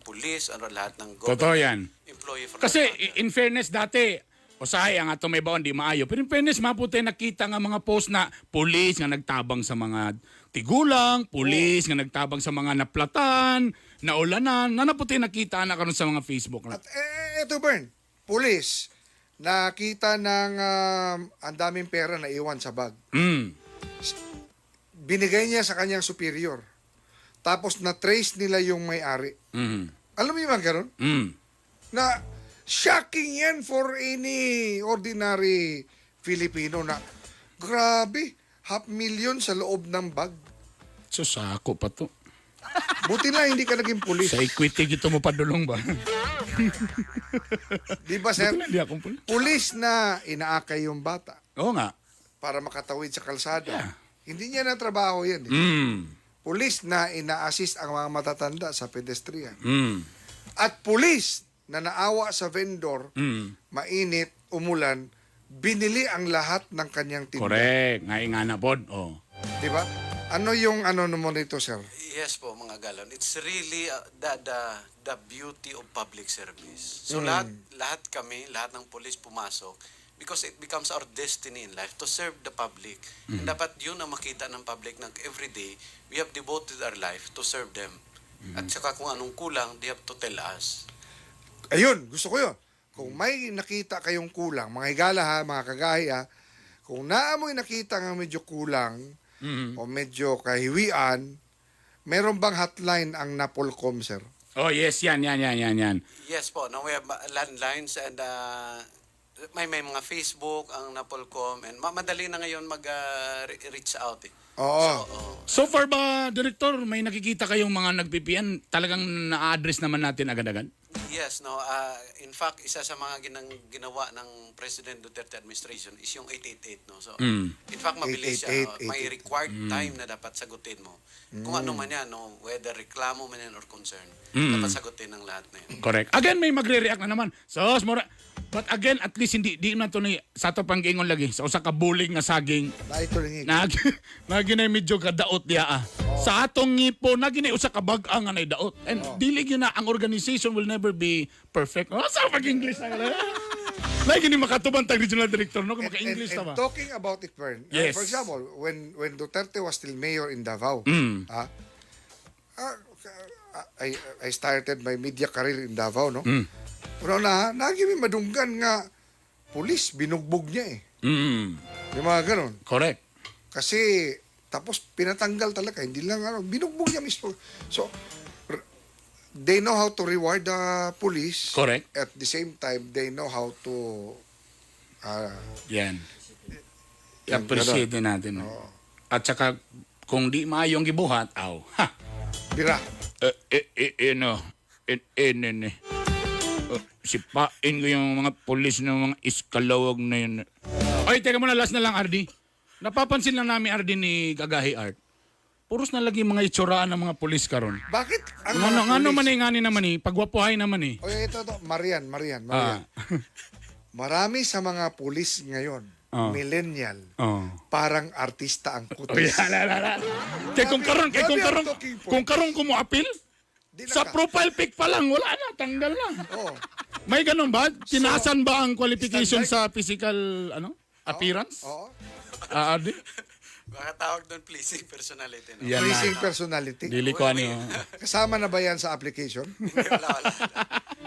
police, ano, lahat ng government Totoo yan. employee for Kasi that matter. in fairness dati, usahay ang ato may baon di maayo. Pero in fairness, maputi nakita nga mga post na pulis nga nagtabang sa mga tigulang, pulis nga nagtabang sa mga naplatan, naulanan, na naputi nakita na karon sa mga Facebook. At eh, eto, Bern, pulis, nakita ng ang daming pera na iwan sa bag. Binigay niya sa kanyang superior. Tapos na-trace nila yung may-ari. Alam mo yung mga ganun? Na shocking yan for any ordinary Filipino na grabe, half million sa loob ng bag. So sako pa to. Buti na hindi ka naging pulis. Sa equity gito mo padulong ba? Di ba, sir? Buti na hindi akong pulis. Pulis na inaakay yung bata Oo nga. para makatawid sa kalsada. Yeah. Hindi niya natrabaho yan. Eh. Pulis na ina-assist ang mga matatanda sa pedestrian. At pulis na naawa sa vendor, mainit, umulan, binili ang lahat ng kanyang tinda. Correct. Nga nga na pod. Oh. Di ba? Ano yung ano mo nito, sir? Yes po, mga galon. It's really the beauty of public service. So lahat lahat kami, lahat ng police pumasok because it becomes our destiny in life to serve the public. And dapat yun ang makita ng public na every day we have devoted our life to serve them. At saka kung anong kulang, they have to tell us. Ayun, gusto ko yun. Kung may nakita kayong kulang, mga higala ha, mga kagahi ha, kung naamoy nakita nga medyo kulang o medyo kahiwian, meron bang hotline ang Napolcom, sir? Oh yes, yan, yan, yan, yan, yan. Yes po, no, we have landlines and may mga Facebook, ang Napolcom, and madali na ngayon mag reach out eh. Oo. So, oh. So far ba, Director, may nakikita kayong mga nag-VPN talagang na-address naman natin agad-agad? Yes, no. In fact, isa sa mga ginawa ng President Duterte administration is yung 888, no. So, in fact, mabilis siya. 888, May required time na dapat sagutin mo. Kung ano man yan, no, whether reklamo man yan or concern, dapat sagutin ng lahat na yun. Correct. Again, may magre-react na naman. So, mura. But again, at least hindi di na to ni sa ato panggingon lagi sa usa ka buling nga saging Naitulingig. nag naginay medyo kadaot diya ah. Sa atong ngipo naginay usa ka bag-a nga nay daot. And dili gyud na ang organization will never be perfect. Oh, sa pag-English na wala. Lagi ni makatubang tag regional director no kung maka-English And ta ba. talking about it, Bern, for example, when Duterte was still mayor in Davao, ah, I started my media career in Davao, no? Pero na, nagi may madunggan nga, pulis, binugbog niya eh. Yung mga ganun. Correct. Kasi, tapos pinatanggal talaga, hindi lang ano, binugbog niya mismo. So, They know how to reward the police. Correct. At the same time, they know how to Yan. Yung I-appreciate din natin. No? At saka, kung di maayo ang gibuhat, aw. Ha! Bira. Eh, eh, eh, eh, no. Eh, eh, ne, ne. Eh, sipain ko yung mga pulis ng mga iskalawag na yun. Ay, teka muna, last na lang, RD. Napapansin lang namin, RD, ni Kagahi Art. Puros na lagi mga itsuraan ng mga pulis karon. Bakit ang Ngano, mga ngano pulis- man eh, ngani naman eh, pagwapuhay naman eh. O ito, ito, Marian, Marian, Marian. Marami sa mga pulis ngayon, millennial, Oh. parang artista ang Oh, kutis. yeah, la, la, la. Kay kung karon, kay kung Grabe ang karon, talking point. kung karon ko mo appeal, Di na sa ka- profile pic pa lang, wala na, tanggal na. Oo. May ganun ba? Tinasan ba ang qualification Standard. sa physical ano appearance? Oo. Ah, Ardi? Baka tawag doon pleasing personality, no? Yan na. Pleasing personality. Dili ko ano. Kasama na ba yan sa application? Hindi, wala, wala.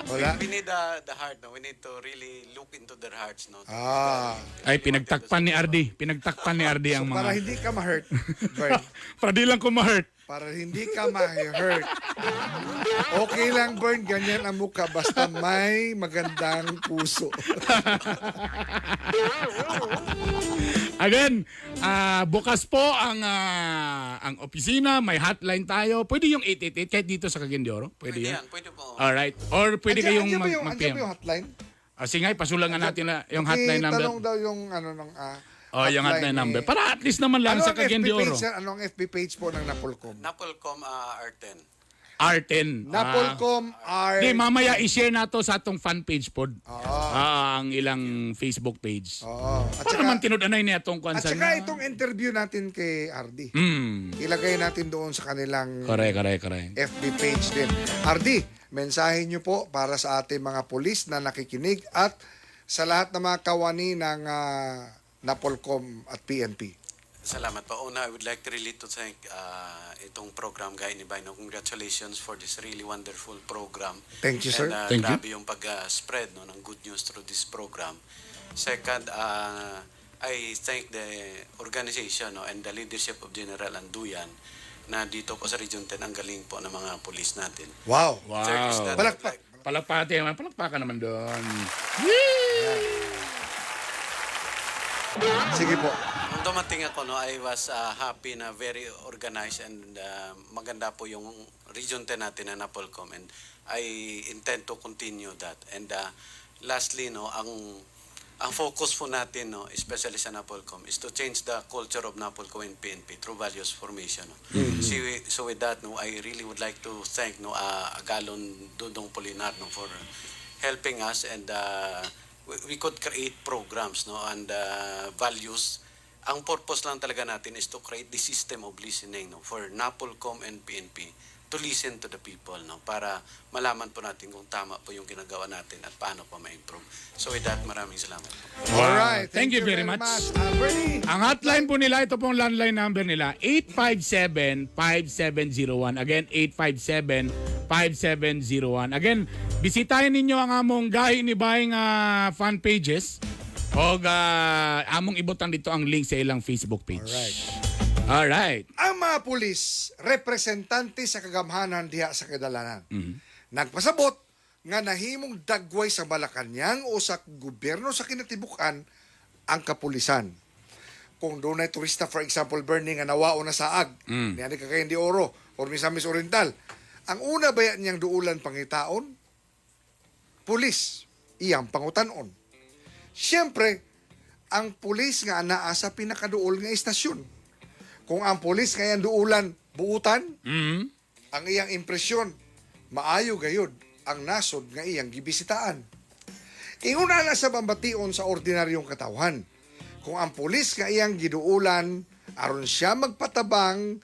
Wala? We need the heart, no? We need to really look into their hearts, no? Ah. Ay, pinagtakpan ni Ardi. Pinagtakpan ni Ardi ang So, para mga... hindi ka ma-hurt, Bern. Para di lang ko ma-hurt. Para hindi ka ma-hurt. Okay lang, Bern, ganyan ang mukha. Basta may magandang puso. Again, bukas po ang opisina, may hotline tayo. Pwede yung 888 kahit dito sa Cagayan de Oro. Pwede, Pwede yun. yan, pwede po. Alright. Or pwede Andiyan- kayong andiyan ba yung, mag-PM. andyan ba yung hotline? Sige, pasulangan natin na yung hotline number. Tanong daw yung ano ng Oh, yung hotline number. ni- Para at least naman lang Ano sa ang Cagayan FB de Oro. page, sir? Ano ang FB page po ng Napolcom? Napolcom R10. R10. Napolcom R. Di, mamaya i-share na to sa atong fan page pod. Ang ilang Facebook page. Oo. At Para saka, naman tinud-anay niya itong at kwansa saka itong interview natin kay RD. Ilagay natin doon sa kanilang Correct, correct, correct. FB page din. RD, mensahe niyo po para sa ating mga pulis na nakikinig at sa lahat ng mga kawani ng Napolcom at PNP. Salamat po. Una, I would like to really to thank itong program, Guy ni Bay, no? Congratulations for this really wonderful program. Thank you, sir. And, Thank you. grabe yung pag-spread, no, ng good news through this program. Second, I thank the organization, no, and the leadership of General Anduyan na dito po sa Region 10, ang galing po ng mga pulis natin. Wow. Wow. Third is that Palakpak. Palakpak naman. Palakpakan naman doon. Sige po. Nung dumating ako, no, I was happy na very organized and maganda po yung Region 10 natin na Napolcom, and I intend to continue that. And lastly, no, ang focus po natin, no, especially sa Napolcom, is to change the culture of Napolcom and PNP through values formation. No. So with that, no, I really would like to thank, no, Agalon Dudong Polinar, no, for helping us, and we could create programs, no, and values. Ang purpose lang talaga natin is to create the system of listening, no, for Napolcom and PNP to listen to the people, no, para malaman po natin kung tama po yung ginagawa natin at paano pa ma-improve. So with that, maraming salamat po. Alright. Thank you very much. Bernie. Ang hotline po nila, ito pong landline number nila, 857-5701. Again, 857-5701. Again, bisitahin ninyo ang among Gahi ni Bay nga fan pages. O among ibutang dito ang link sa ilang Facebook page. Alright. Alright. Ang mga pulis, representante sa kagamhanan diha sa kadalanan. Nagpasabot nga nahimong dagway sa Malacañang o sa gobyerno sa kinatibukan ang kapulisan. Kung doon ay turista, for example, Bernie, nga nawao na saag, mm. Niyan Cagayan de Oro or Misamis Oriental, ang una ba niyang duulan pangitaon? Pulis, iyang pangutanon. Siyempre, ang pulis nga anaa sa pinakaduol nga istasyon. Kung ang pulis nga iyang duulan buutan, ang iyang impresyon, maayo gayud ang nasod nga iyang gibisitaan. Inguna na sa pambation sa ordinaryong katawhan. Kung ang pulis nga iyang giduulan, aron siya magpatabang,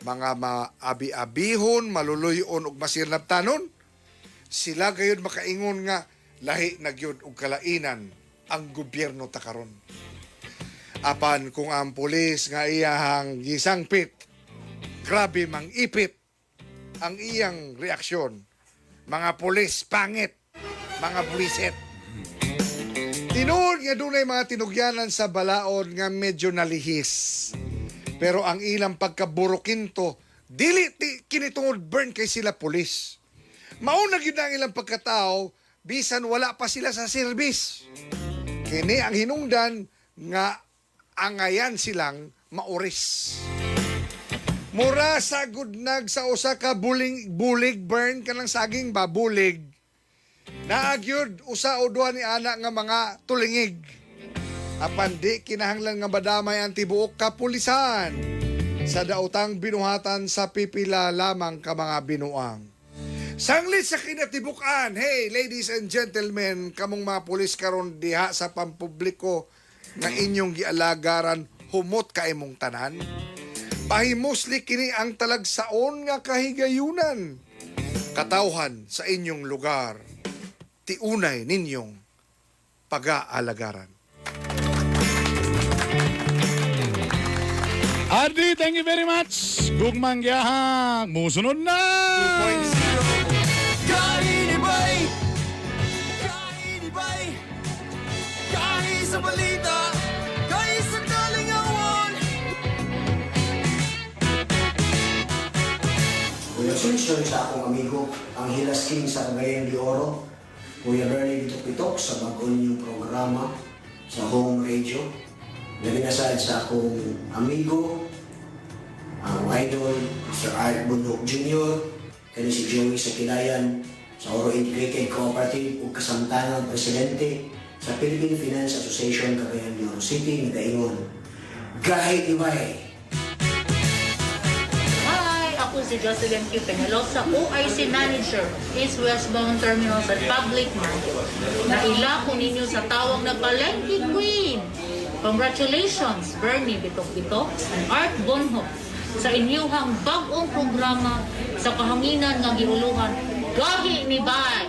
mga maabi-abihon, maluluyon ug masirnabtanon, sila gayud makaingon nga lahi na gyud og kalainan ang gobyerno ta karon. Apan kung ang pulis nga iyahang gisangpit, grabe mang ipit ang iyang reaksyon. Mga pulis pangit, mga bulisit. Tinuod nga dunay mga tinugyanan sa balaod nga medyo nalihis. Pero ang ilang pagkaburukinto, dili ti kinitungod burn kay sila pulis. Mauna gyud ang ilang pagkatao bisan wala pa sila sa serbis. Kini ang hinungdan nga angayan silang mauris. Mura sa gudnag sa usa ka buling, bulig burn kanang saging ba bulig. Naagyud usa o duha ni ana nga mga tulingig. Apan di kinahanglan nga madamay ang tibuok kapulisan sa daotang binuhatan sa pipila lamang ka mga binuang. Sanglit sa kinatibukan, hey ladies and gentlemen, kamong mga pulis karon diha sa pampubliko nga inyong gialagaran humot ka imong tanan. Pahimusli kini ang talagsaon nga kahigayunan. Katawhan sa inyong lugar, tiunay ninyong pag-aalagaran. Ardi, thank you very much. Gugmang giyahang. Musunod na! 2.0. Kainibay! Kainibay! Kahi sa balita! Kahi sa kalingawan! Congratulations sa akong amigo, ang Hilas King sa Cagayan de Oro, Kuya Bernie Bitok-Bitok sa bago ninyong programa sa Home Radio. Labi na sad sa akong amigo, ang idol, Sir Art Bundok Jr., kani si Joey sa Kilayan, sa Oro Integrated Cooperative ug kasamtangang presidente sa Philippine Finance Association Cagayan de Oro City, nagaingon. Gahi Ibay! Hi! Ako si Jocelyn Q. Peñalosa, OIC Manager, East Westbound Terminals at Public Market. Naila ko ninyo sa tawag na Palengke Queen. Congratulations, Bernie Bitok-Bitok and Art Bonho sa inyuhang bag-ong programa sa kahanginan nga giuluhan Gahi ni Bay!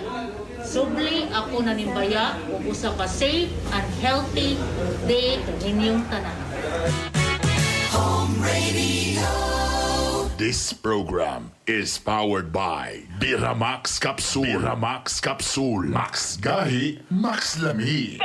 Subli ako nanimbaya ug usa ka safe and healthy day inyong tanan. This program is powered by Biramax Capsule. Biramax Capsule. Max Gahi, Max Lami.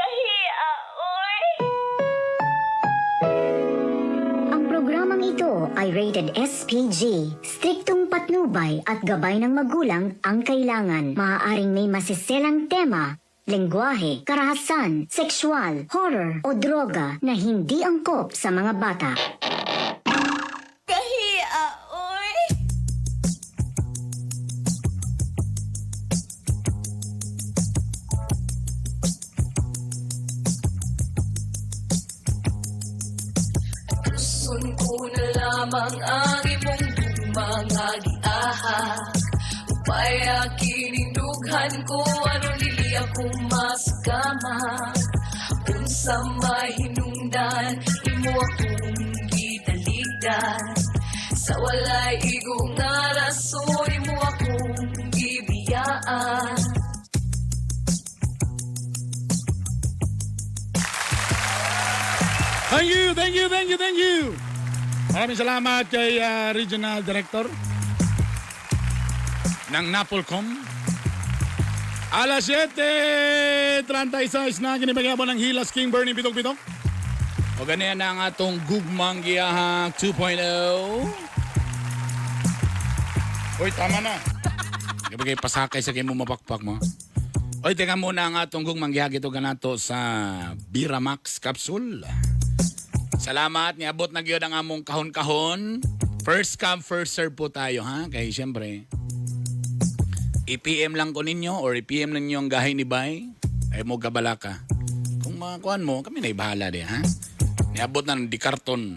Ang programang ito ay rated SPG. Striktong patnubay at gabay ng magulang ang kailangan. Maaaring may masiselang tema, lengguwahe, karahasan, sexual, horror o droga na hindi angkop sa mga bata. Gusto ko na lamang ang imong mga giahak. Upaya kining dughan ko aron dili ako masugama. Unsa mahinungdan imo akong gitaligdan. Sa walay igo nga rason imo akong gibiyaan. Thank you, thank you, thank you, thank you. Maraming salamat kay Regional Director ng Napolcom. Alas 7:36 na kinibagyabon ng Hilas King Bernie Bitok Bitok. O ganyan na ang atong Gugmang Giyahak 2.0. Uy, tama na. Gabi kay pasakay sa kay mo mapakpak mo. Oy, teka muna ang atong Gugmang Giyahak ito ganato sa Biramax Capsule. Salamat, niabot na gyud ang among kahon-kahon. First come, first serve po tayo ha. Kay siyempre, i-PM lang ko ninyo or i-PM ninyo ang gahay ni Bay. Ay mo gabala ka. Kung makuan mo, kami na bahala di ha. Niabot na ng di karton.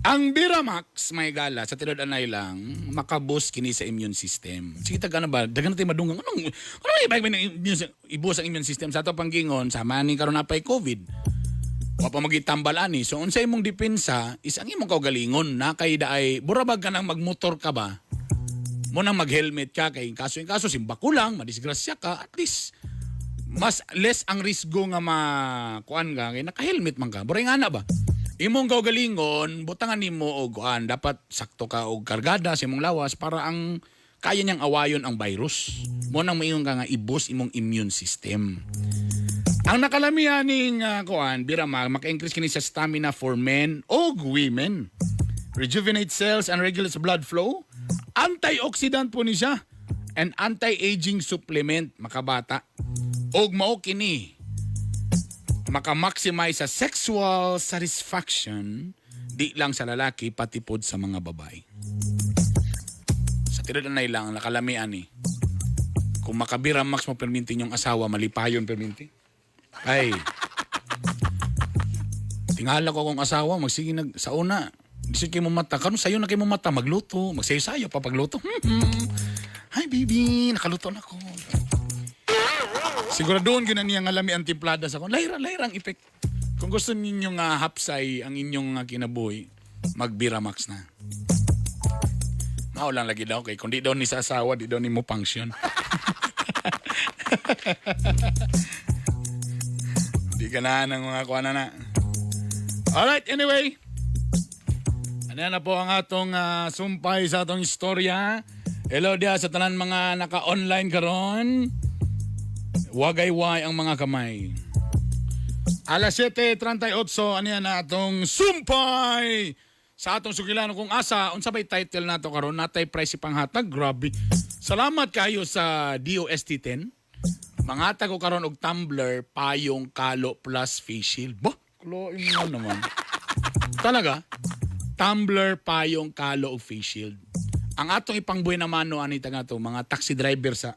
Ang Biramax may gala sa tinud anay lang makaboost kini sa immune system. Sige taga na ba? Dagan natin madunggang. Anong ano ibig ng immune, i-boost ang immune system sa ato panggingon sa maning karon napay COVID. Wa pa magitambal ani. So unsa imong depensa is ang imong kaugalingon na kay daay burabag ka nang magmotor ka ba? Mo nang mag-helmet ka kay in kaso in kaso simba ko lang madisgrasya ka, at least mas less ang risgo nga makuan ka kay naka-helmet man ka. Buray nga na ba? Imong kaugalingon butangan nimo og kuan, dapat sakto ka og kargada sa imong lawas para ang kaya niyang awayon ang virus. Mo nang moingon ka nga i-boost imong immune system. Ang nakalamihan ning kuan, Birama, maka-increase kini sa stamina for men o women. Rejuvenate cells and regulates blood flow. Antioxidant po ni siya. And anti-aging supplement makabata. Og mao kini maka-maximize sa sexual satisfaction di lang sa lalaki pati pod sa mga babae. Sa tinuod na lang nakalamian ni. Kung makabira max mo perminti yung asawa, malipayon perminti. Ay. Tingala ko akong asawa, magsige nag sa una. Di siya kay mo mata. Karon sayo na kay mo mata magluto, magsayo-sayo pa pagluto. Hi baby, nakaluto na ko. Siguro doon gyud na niya nga lami ang timplada sa kon. Layra, layra ang effect. Kung gusto ninyo nga hapsay ang inyong kinabuhi, magbira max na. Mao lang lagi daw kay kung di daw ni sa asawa, di daw ni mo function. Di ka na ng mga kuha na na. Alright, anyway. Ano na po ang atong sumpay sa atong istorya. Hello dia sa tanan mga naka-online karon. Wagayway ang mga kamay. Alas 7:38, ano yan na atong sumpay sa atong sukilano kung asa unsa bay title nato karon, natay price panghatag, grabe. Salamat kayo sa DOST 10. Mangatag ko karon og tumbler, payong, kalo plus face shield. Bah, kuloin mo naman. Talaga? Tumbler, payong, kalo ug face shield. Ang atong ipangbuhi na mano ani ta nga to, mga taxi driver sa.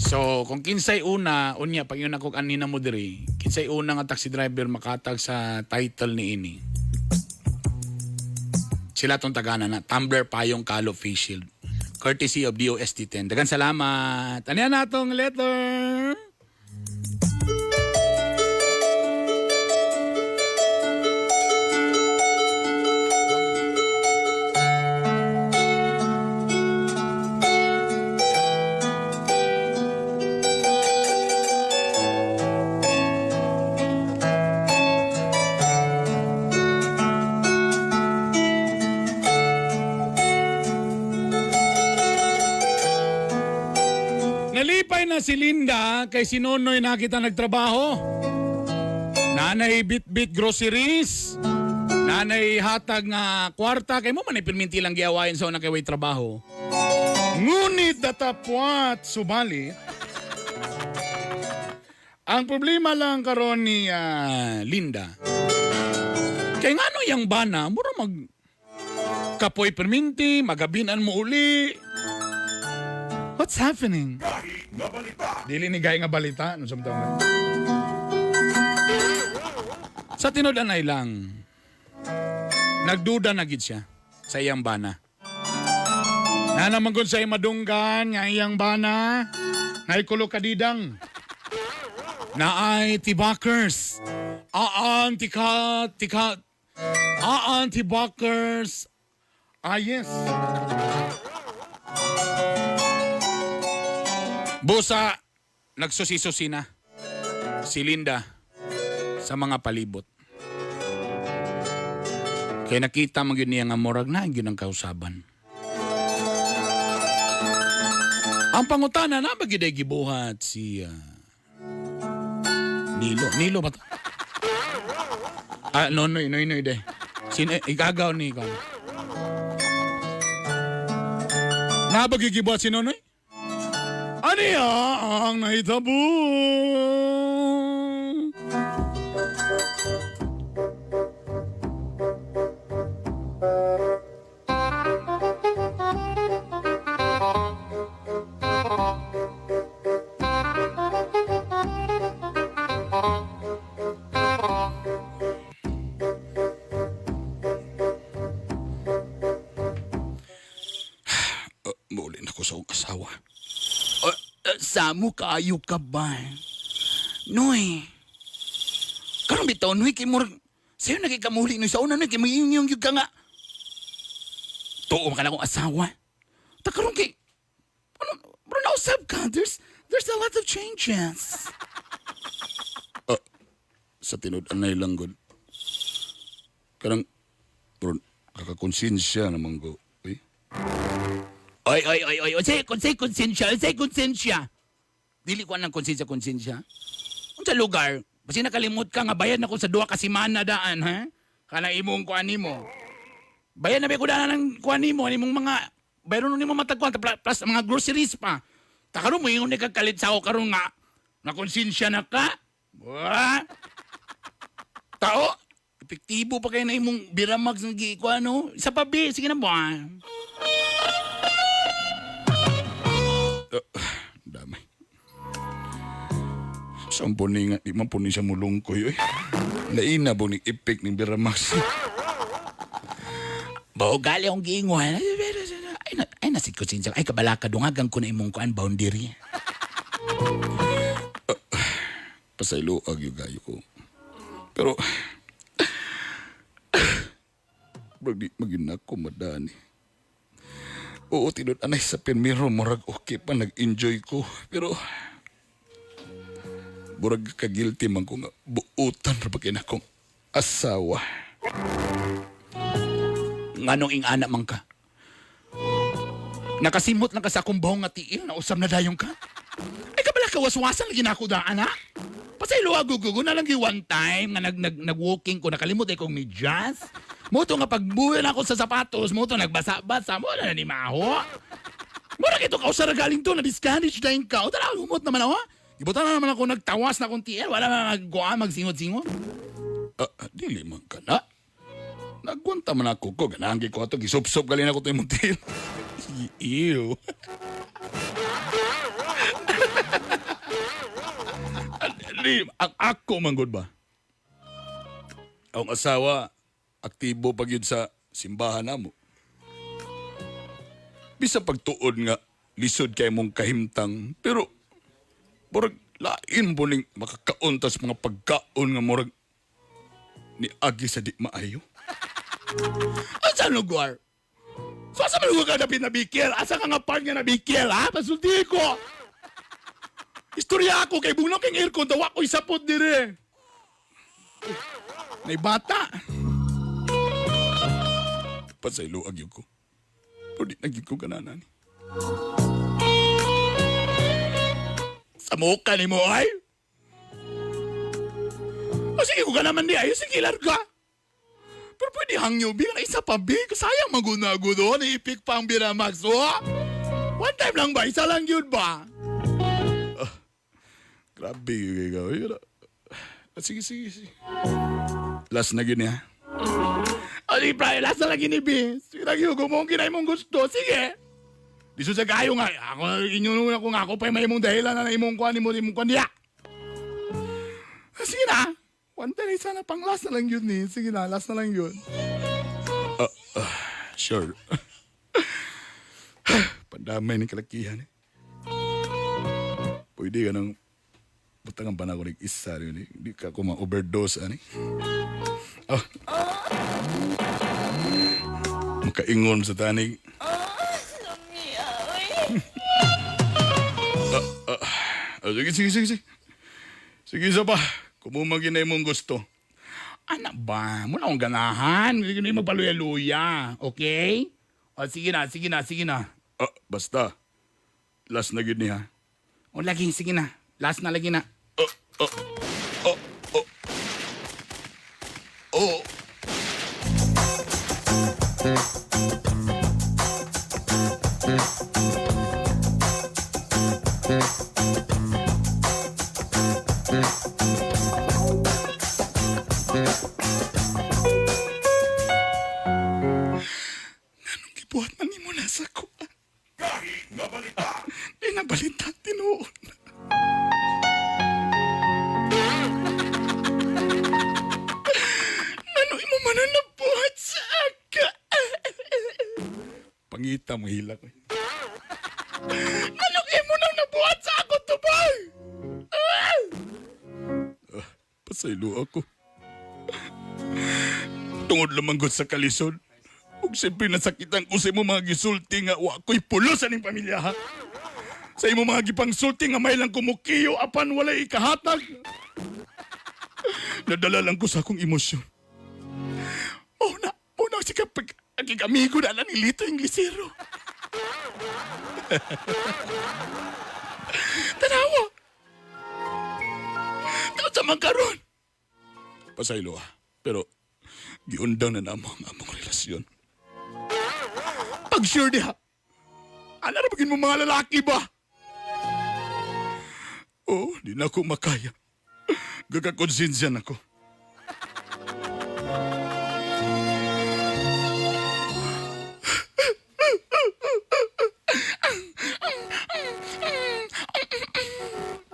So, kung kinsay una, unya pag yun ako anina mo diri, kinsay una nga taxi driver makatag sa title ni ini. Sila tong tagana na, tumbler, payong, kalo, face shield. Courtesy of DOST 10. Dagan salamat. Ano yan atong letter? Nalipay na si Linda kay si Nonoy nakita nagtrabaho. Nanay bit-bit groceries. Nanay hatag nga kwarta kay mo man pirminti lang giawayan sa unang kay way trabaho. Ngunit datapwat subalit ang problema lang karon ni Linda. Kay ngano yang bana mura mag kapoy perminti, magabinan mo uli. What's happening? Dili ni gay nga balita no sa man. Sa tinud-anay lang, nagduda na gid siya sa iyang bana. Nanaman gud sa madunggan nga iyang bana, naikulo kadidang. Naay tibakers. Aan tika tika aan tibakers. Ah, yes. Busa, nagsusi-susi na si Linda sa mga palibot. Kaya nakita mo yun niya nga murag na yun ang kausaban. Ang pangutana na ba giday gibuhat si Nilo. Nilo ba to? Ah, no, no, no, no, de. Sino, igagaw ni ikaw. Na ba gigibuhat si Nonoy? Aniya ang nahitabo? Maulin ako sa akong asawa. Samo kaayo ka ba? Noy. Karon bitaw noy kay murag sayo na kay kamuli noy sa una noy kay mangingyong gyud ka nga. Tuo man ka na akong asawa. Ta karon kay ano bro nausab ka. There's a lot of changes. Sa tinud-anay lang gud. Karang bro kakakonsensya naman ko. Uy. Oy, oy, oy, oy, unsay, unsay konsensya, unsay konsensya. Dili ko anang konsensya, konsensya. Unsa lugar? Basi nakalimot ka nga bayad na ko sa duha ka semana daan, ha? Kana imong kuan nimo. Bayad na ba ko daan ng kuan nimo, nimong mga Bayron nimo matag kwarta plus mga groceries pa. Ta karon mo ingon ni kag kalit sa ako karon nga na konsensya na ka. Wa. Tao, epektibo pa kayo na imong Biramax nga gi ano. Isa pa bi, sige na ba. Damay. Sampun ni nga, di man po ni siya mulungkoy. Oy. Laina po ni epek ni Biramax. Bao gali akong giingon. Ay, na, ay nasi konsensya. Ay, kabalaka, dungagang ko na imong kuan boundary. Pasaylo, agyo gayo ko. Pero, Murag di magin ako madani. Oo, tinod anay sa pirmiro, murag okay pa, nag-enjoy ko. Pero, murag ka-guilty man ko nga, buutan ra ba kay na akong asawa. Nganong ing-ana man ka? Nakasimot lang ka sa akong bahong nga tiil, nausap na dayon ka? Ay kabala ka, waswasan lagi na ako daan ha? Pasaylo agugugo na lang yung one time nga nag, nag, nag-walking ko, nakalimot ay kong medyas. Mo to nga pagbuyo na ako sa sapatos, mo to nagbasa-basa, mo na ni Maho. Mo na kito kausara galing to, na-discourage na yung ka. O tara, humot naman ako. Ibutan na naman ako, nagtawas na akong TL, wala na magkuha, magsingot-singot. Ah, dili man ka na. Nagwanta man ako ko, ganahan ko ato, gisop-sop galing ako to imong TL. Ew. Di, ang ako man gud ba? Ang asawa, aktibo pag yun sa simbahan namo. Bisa pagtuod nga, lisod kay mong kahimtang, pero murag lain po ning makakauntas mga pagkaon nga murag ni agi sa di maayo. Asa lugar? So asa man lugar ka na pinabikil? Asa ka nga part nga nabikil, ha? Pasulti ko! Istorya ako kay bunok kay aircon daw ako isapot dire. May bata. Pasaylo agyo ko. Pero di nagyud ko gananan. Sa muka ni mo ay. O sige ko ka naman di ay. Sige larga. Pero pwede hangyo bilang isa pa big. Sayang magunago doon. Ipik pa ang Biramax. Oh. One time lang ba? Isa lang yun ba? Grabe yun ikaw. Yun, ah. Sige, sige, sige. Last na yun ha. O di, pre, last na lang yun, B. Sige lang yun, kung kinay mong gusto. Sige. Di sa kayo nga. Ako, inyo nung kung ako pa may imong dahilan na imong kuan, imong imong kuan diya. Ah, sige na. One time, sana pang last na lang yun eh. Sige na, last na lang yun. Sure. Pandamay ni kalakihan eh. Pwede ka nang butangan pa na ako ng isa rin eh. Hindi ka ako ma-overdose ani. Oh. Makaingon sa tanig. Ah, sige, sige, sige, sige. Sige, isa pa. Kumumagin na imong gusto. Anak ba? Muna akong ganahan. Hindi na magpaluya-luya. Okay? O, sige na, sige na, sige na. Ah, basta. Last na gid niya. O, lagi, sige na. Last na lagi na. Oh, oh, oh, oh. Oh. Anong gibuhat man nimo na sa ko? Gahi nga balita. Di na balita, tinuod na. Ano imo man ang nabuhat sa aka? Pangita mo hila ko. Anong imo nang nabuhat sa ako, tubay? Ah! Ah, pasaylo ako. Tungod lamang gud sa kalisod. Ug siyempre nasakitan ko sa imo mga gisulti nga wa ko'y pulos aning pamilya ha. Sa imo mga gipangsulti nga may lang kumukiyo apan walay ikahatag. Nadala lang ko sa akong emosyon. Una, una si kapag aging amigo na lang ni Lito Inglesero. Tanawa! Taon sa man karon. Pasaylo ah, pero giundang na namo ang among relasyon. Pag sure diha, Ano ra mo mga lalaki ba? Oh, di na ako makaya. Gagakonsensya na ko.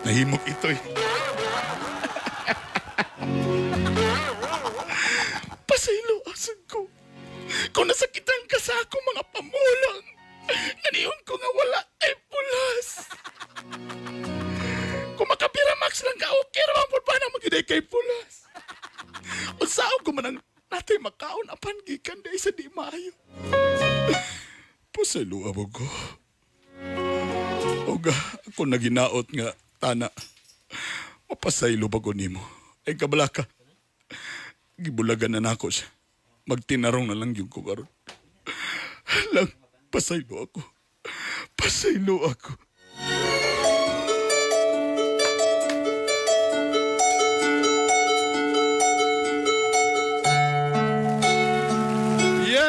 Nahimok ito eh. Pasaylo asan ko. Kung nasakitan ka sa akong mga pamulang, naniyon ko nga wala ay pulas. Kung makapira max lang ka, okay raman po pa na magiday kay pulas. Unsaon ko man ang natay makaon apan gikan dahil sa di maayo. Pasaylo abo ko. Oga, ako naginaot nga tana. Mapasaylo ba ko nimo? Ay kabalaka. Gibulagan na nako siya. Magtinarong na lang yung ko karon. Lang, pasaylo ako. Pasaylo ako.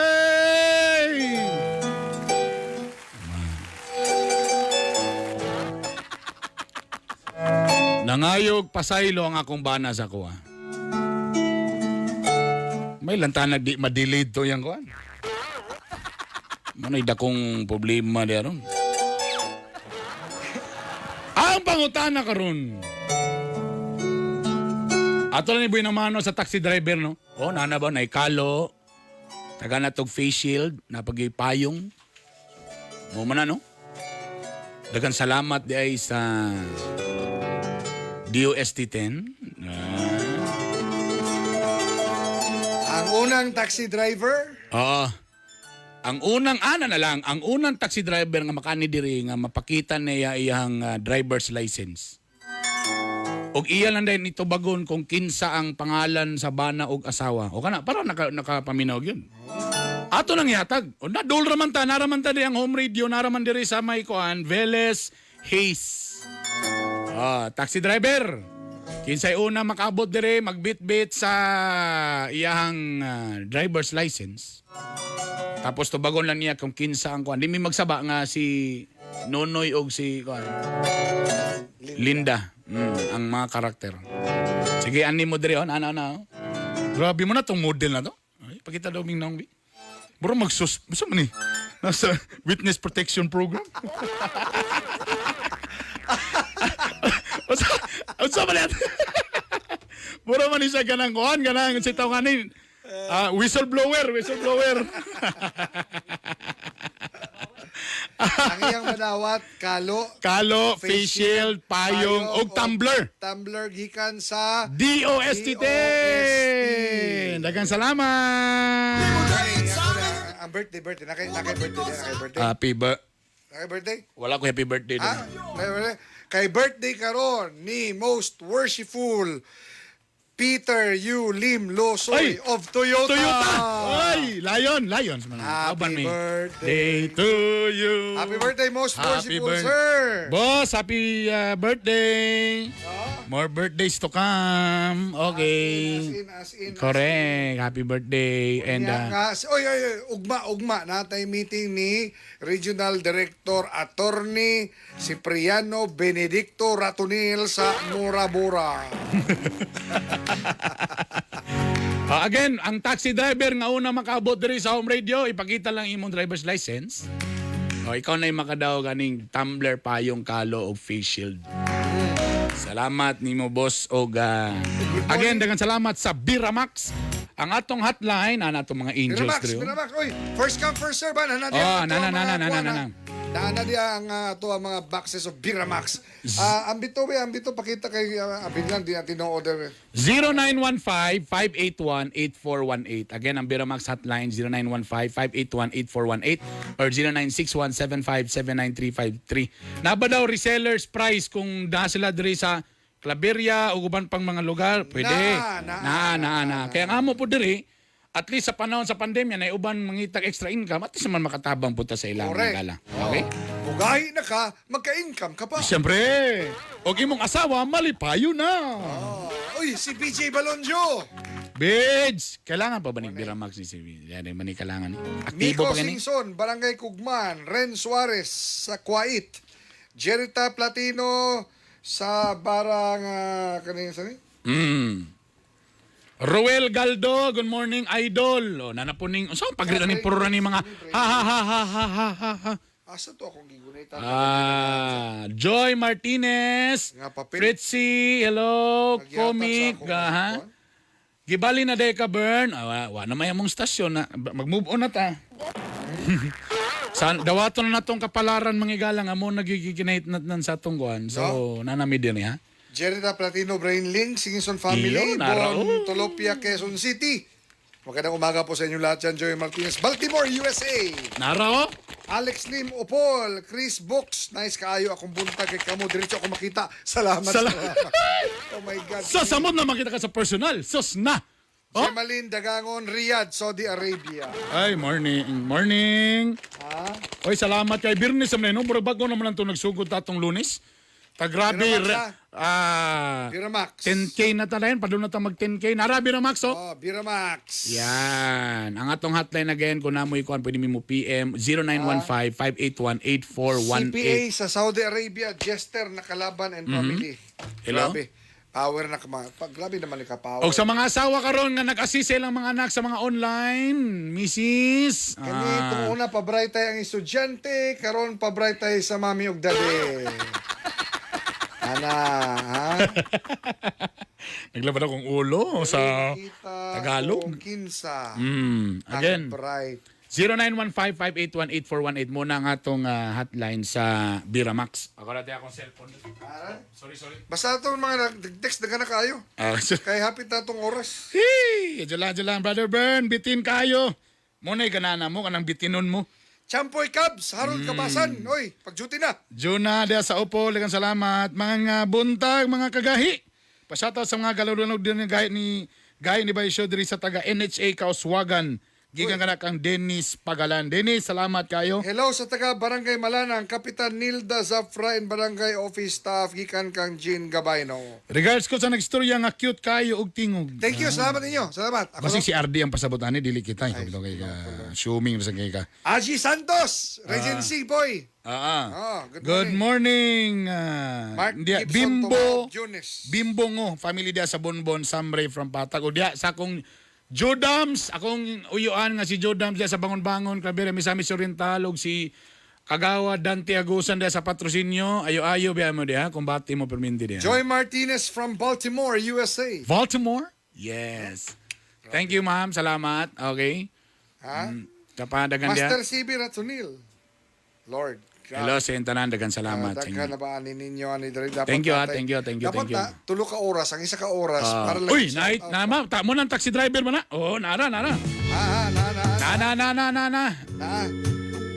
Yay! Nangayog pasaylo ang akong bana sa kuha. May lantanag di madelete to yang kuan. Mano'y dakong problema di aron. Ang pangutana karon. Ato lang ni Buy mano sa taxi driver no. Oh, nana ba naikalo. Taga na tog face shield, napagipayong. Mo man na, no. Dagan salamat di ay sa DOST 10. Ah. Ang unang taxi driver, Oo. Ang unang ana na lang, ang unang taxi driver nga makani diri nga mapakita niya iyang driver's license. Og iya lang din ito bagon kung kinsa ang pangalan sa bana og asawa. O kana para nakapaminaw yun. Ato nang ihatag. O na dol raman ta, naraman ta di ang home radio, naraman diri sa may kuan Veles Hayes. Ah, taxi driver. Kinsay una makaabot dire magbitbit sa iyang driver's license. Tapos tubagon lang niya kung kinsa ang kuan. Di mi magsaba nga si Nonoy og si kuan. Linda. Ang mga karakter. Sige, ani mo dire on, ana ana. oh. Grabe mo na tong model na to. Ay, pakita daw ming naong bi. Bro magsus, bisa man ni. Nasa witness protection program. Unsa unsa man yan? Mura man ni siya ganang kuan, ganang si tawag kanin. Ah, whistleblower, whistleblower. ang iyang madawat, kalo, Kalo, face shield, payong, og tumbler. Tumbler gikan sa DOST 10. Daghang salamat. Ang birthday, birthday. Naka, naka birthday, naka birthday. Happy birthday. Naka birthday? Wala ko happy birthday. Ha? Kay birthday? Kay birthday karon ni most worshipful Peter U. Lim Losoy Ay! of Toyota. Toyota! Ay! Lion! Lion! Happy birthday. Day to you. Happy birthday, most Happy worshipful sir. Boss, happy birthday. More birthdays to come. Okay. As in, as in, as in. Correct. Happy birthday. And Niya nga, oy, oy, oy, ugma, ugma, natay meeting ni Regional Director Attorney Cipriano Benedicto Ratonil sa Morabora. Again, ang taxi driver nga una makaabot diri sa home radio, ipakita lang imong driver's license. O, ikaw na yung makadaw ganing tumbler, payong, kalo o face shield. Salamat nimo boss og again daghang salamat sa Biramax. Ang atong hotline ana atong mga angels Miramax, diri. Oh. Miramax. Oy, first come first serve ba? Nana Oh, nana, nana, nana, nana. Nana diya ang ato ang mga boxes of Biramax. Ah, ambito be, ambito pakita kay abin lang di natin no order. 0915-581-8418. Again, ang Biramax hotline, 0915-581-8418 or 0961-757-9353. Naba daw resellers price kung na sila diri sa Claveria o uban pang mga lugar, pwede. Na, na, na, na, na. Kaya ang amo po diri, at least sa panahon sa pandemya na uban mangitag extra income, at least naman makatabang punta sa ilang Correct. gala. Okay? Mugahi na ka, magka-income ka pa. Siyempre, og imong asawa, malipayo na. Uy, si PJ Balonjo. Bids! Kailangan pa ba ni Biramax ni si Yan ay mani kailangan ni. Aktibo Miko pa kini. Singson, Barangay Kugman, Ren Suarez sa Kuwait, Jerita Platino sa Barang kanina sa ni? Ruel Galdo, good morning, idol. O, nanapuning, unsa ang pagread ni puro ni mga ha ha ha ha ha ha ha. Ha. Asa to akong gigunitan? Ah, Joy Martinez, Nga papel. Fritzy, hello, Nagyatag sa Comic, akong ha? kuwan. Gibali na day ka, Bern. Ah, wa, wa na may among stasyon na. Mag-move on na ta. Sa, dawaton na natong kapalaran mga igalang amo nagigiginahit na sa atong kuan. So, nanami din ha. Jerita Platino Brainlink, Singson Family, Iyo, nara- Bon oh. Tolopia, Quezon City. Magandang umaga po sa inyo lahat dyan, Joey Martinez, Baltimore, USA. Nara oh. Alex Lim Opol, Chris Books, nice kaayo akong buntag kay kamo, diretso ako makita. Salamat. Salamat. Oh my God. So, samod na makita ka sa personal. Sus na. Oh? Gemaline Dagangon, Riyadh, Saudi Arabia. Ay, morning. Morning. Ha? Oy, salamat kay Birnis sa no. Murag bago naman lang itong nagsugod tatong Lunes. Tagrabe. Biramax, ha? Ah, Biramax. 10K na talayan. Padulong na ta mag 10K. Nara, Biramax, oh. Oh, Biramax. Yan. Ang atong hotline again, kung namoy kuan, pwede mo PM 0915-581-8418. CPA sa Saudi Arabia, Jester Nakalaban and family. Mm-hmm. Hello? Grabe. Power na kama. Pag grabe naman ni ka power. O sa mga asawa karon nga nag-assist sa ilang mga anak sa mga online, misis. Kani Ah, itong una pabray tayo ang estudyante, karon pabray tayo sa mami ug daddy. Ana, ha? Naglaban akong ulo sa Kita Tagalog. kung kinsa. Again, Ang bright. 0915-581-8418 muna ang atong hotline sa Biramax. Ako na akong cellphone. Sorry, sorry. Basta itong mga nag-text na na kayo. Ah, Kay hapit na itong oras. Hey, dyan lang, Brother Bern, bitin kayo. Muna ganana mo, kanang bitinon mo. Champoy Cubs, Harold Kabasan. Oy, pag-duty na. Juna, diya sa Opo, lagang salamat. Mga buntag, mga kagahi. Pasata sa mga galulunog din ng gahi ni Baisyo diri sa taga NHA Kauswagan. Gikan ka na kang Dennis Pagalan. Dennis, salamat kayo. Hello sa taga Barangay Malanang, Kapitan Nilda Zafra and Barangay Office Staff, gikan kang Jean Gabayno. Regards ko sa nagstorya nga cute kayo og tingog. Thank you, salamat ninyo. Salamat. Ako Basig si RD ang pasabot ani dili kita ikaw bitaw kay ka assuming ra sa kay ka. Aji Santos, Regency Boy. Ah. Ah, good Good morning. Mark Dia, Gibson Bimbo Tumahok Junes. Bimbo ngo family dia sa Bonbon Samre from Patag. O dia sa akong Jodams, akong uyuan nga si Jodams dia sa Bangon-Bangon, Claveria, Misamis Oriental ug si Kagawa Dante Agusan dia sa patrosinyo. Ayo-ayo biya mo dia, kumbati mo perminti dia. Joy Martinez from Baltimore, USA. Baltimore? Yes. Thank you, ma'am. Salamat. Okay. Ha? Kapadagan dia. Master CB Ratunil. Lord. grabe. Hello, sa intanan. Dagan salamat. sa inyo. Daghan na ba ani ninyo ani diri dapat Thank you, ah. tatay- Thank you, thank you, Dapat thank you. na, tulo ka oras, ang isa ka oras para lang Uy, i-shout nait, out. na, ma'am. Ta mo ng taxi driver man na. Oo, nara, nara. Ah, ah, na na Na, na, na, na, na, na. na.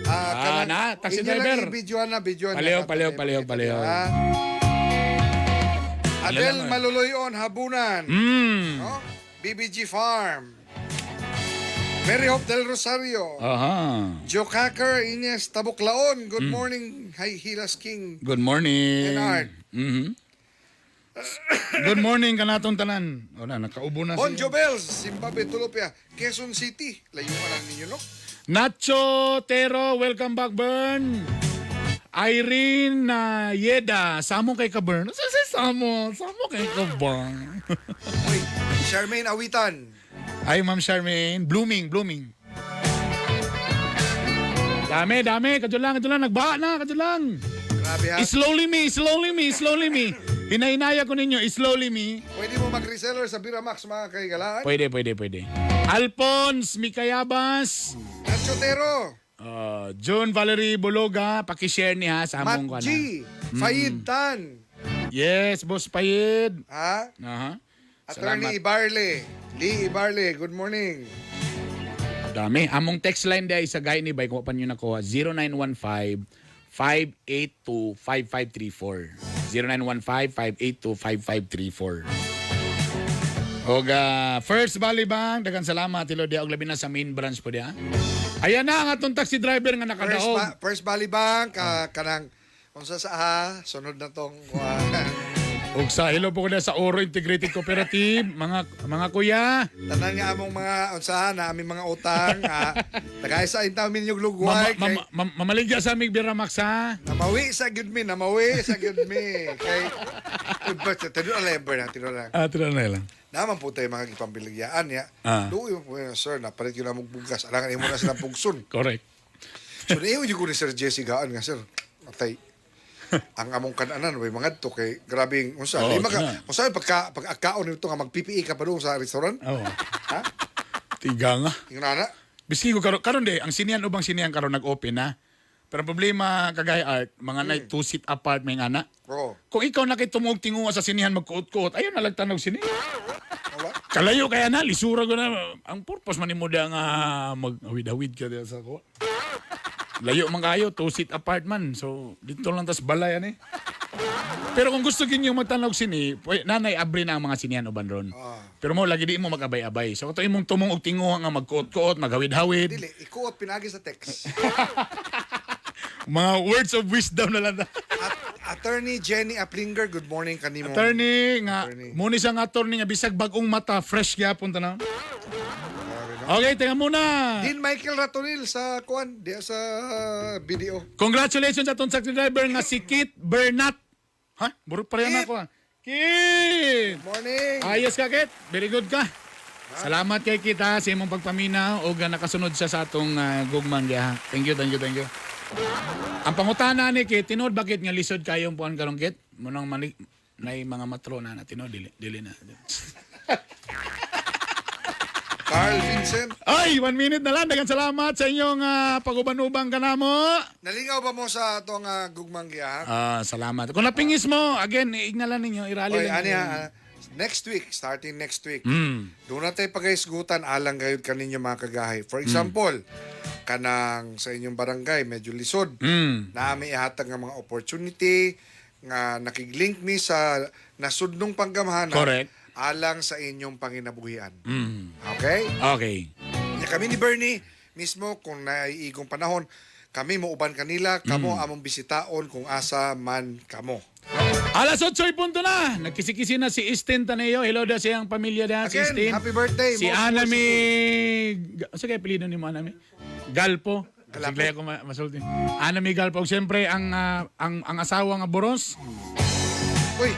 Ah, kanang- na, taxi inyo lang driver. i-videoan na, videoan na. Palihog, palihog, palihog, palihog. Ah. Adel lang, eh. Maluloyon Habunan. No? BBG Farm. Mary Hope Del Rosario. Aha. Joe Cacker, Ines Tabuklaon. Good morning, Hi Hilas King. Good morning. And Art. Good morning kanatong tanan. O na, nakaubo na Bon siya. Jobels, Zimbabwe, Tulopia, Quezon City. Layo ka lang ninyo, no? Nacho Tero, welcome back, Bern. Irene Yeda, samo kay ka, Bern. Sa sa samo, samo kay ka, Bern. Uy, Charmaine Awitan. Ay, Ma'am Charmaine, blooming, blooming. Dami, dami. Kadyo lang, kadyo lang. Nagbaha na, kadyo lang. Grabe ha. Slowly me, slowly me, slowly me. Hinahinaya ko ninyo, slowly me. Pwede mo mag-reseller sa Biramax, mga kaigalaan. Pwede, pwede, pwede. Alphonse Mikayabas. Nacho Tero, John Valerie Bologa, pakishare niya sa Matt among G, Fayid Tan, Yes, Boss Payid. ha? Aha. Attorney Salamat. Ibarle, Lee Ibarle, good morning. Dami. Among text line dahil sa guy ni Bay, kung pa nyo nakuha, 0915 582 5534. 0915 582 5534. Og First Valley Bank, daghang salamat ilo dia og labi na sa main branch po dia. Ayan na ang atong taxi driver nga First, nakadaog. First Valley Bank, kanang, unsa sa ha, sunod na tong, Ug sa hello po ko na sa Oro Integrated Cooperative, mga kuya. Tanan nga among mga unsahan na aming mga utang, ah, tagay sa intaw minyog lugway Mama, kay mamaligya sa aming Biramax ha. namawi sa gyud mi, namawi sa gyud mi. Kay uy, but tinuod lang na tinuod lang. Ah, tira na lang. Naman po tayo mga gipambiligyaan niya. Ah. Luoy mo po yun, sir, napalit yun among bugas. Alangan imo na silang pugson. Correct. So niiwan yun ko ni Sir Jesse gaan nga, sir. Atay. Ang among kananan way mga to kay grabing unsa Oo, di maka tina. unsa pagka pag-akaon nito nga mag-PPE ka pa doon sa restaurant? Oo. Ha? Tiga nga. Ingnan na. Biski ko karon karon de ang sinihan ubang sinihan karon nag-open na. Pero ang problema kagaya art, mga night two seat apart may ana. Oo. Kung ikaw nakitumog tinguha sa sinihan magkuot-kuot, ayun nalagtanog sinihan. Wala. Kalayo kaya na, lisura ko na. Ang purpose man nimo da nga mag-awid-awid ka diya sa ko. Layo man kayo, two seat apart man. So dito lang tas balay ani. Pero kung gusto ninyo magtanog sini, pwe, nanay abre na ang mga sinihan uban ron. Pero mo lagi di mo magabay-abay. So kato imong tumong og tinguha nga magkuot-kuot, maghawid-hawid. Dili, ikuot pinagi sa text. Mga words of wisdom na lang. At Attorney Jenny Aplinger, good morning kanimo. Attorney nga Attorney. muni siya nga attorney nga bisag bag-ong mata fresh gyapon tanan. Okay, tinga muna. Dean Michael Ratonil sa kuan, diya sa BDO. Congratulations atong taxi driver nga si Kit Bernat. Ha? Burot pa rin Kit! ako. Ah. Kit! Morning. Ayos ka, Kit. Very good ka. Salamat kay Kit ha, sa imong pagpamina o nakasunod siya sa atong gugmang giha. Thank you, thank you, thank you. Ang pangutana ni Kit, tinuod bakit nga lisod kayong puan karon Kit? Munang mani nay mga matro na na tinuod dili dili na. Carl Vincent, Ay, 1 minute na lang. Daghang salamat sa inyong pag-uban-ubang kanamo. Nalingaw ba mo sa atong gugmang giha? Ah, salamat. Kung napingis mo, again, iignalan ninyo, irali Oy, lang ani ninyo. ha, next week, starting next week, doon na tayo pagaisgutan alang gayud kaninyo mga kagahay. For example, kanang sa inyong barangay medyo lisod. Na may ihatag nga mga opportunity nga nakiglink mi sa nasudnong panggamhanan alang sa inyong panginabuhian. Okay? Okay. Nya kami ni Bernie mismo kung naiigong panahon kami mo uban kanila kamo among bisitaon kung asa man kamo. Alas 8 punto na. Nagkisi-kisi na si Istin Taneo. Hello daw siyang pamilya da, si Again, Istin. happy birthday, Si most Anami. Sa kaya apelyido ni mo Anami? Galpo. Galapo. Sige ako masulti. Anami Galpo. Siyempre, ang asawa nga Boros. Uy,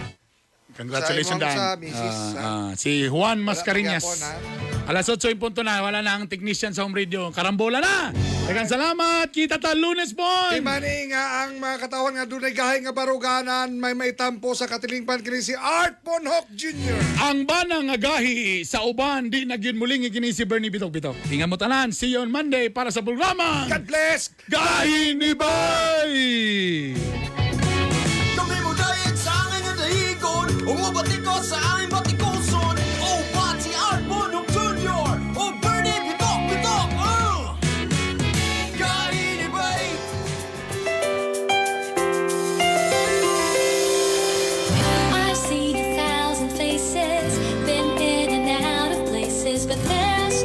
Congratulations, Sa imong Dan. sa misis, Ah, ha? ah, si Juan Mascariñas. Wala pa Alas 8 punto na. Wala na ang technician sa home radio. Karambola na! Daghang salamat! Kita ta Lunes po! Timani nga ang mga katawan nga dunay gahi nga baruganan may maitampo sa katilingpan kini si Art Bonhoc Jr. Ang bana nga gahi sa uban di na gyud muling kini si Bernie Bitok Bitok. Ingat mo tanan. See you on Monday para sa programa. God bless! Gahi ni Bay! Kami mo dayeg sa angay nga dahigon. Umubati ko sa aming batikuson. Oh, Pati Art Bonhoc Jr. Oh, Bernie Bitok Bitok. Gahi ni Bay. I've seen 1,000 faces, been in and out of places, but there's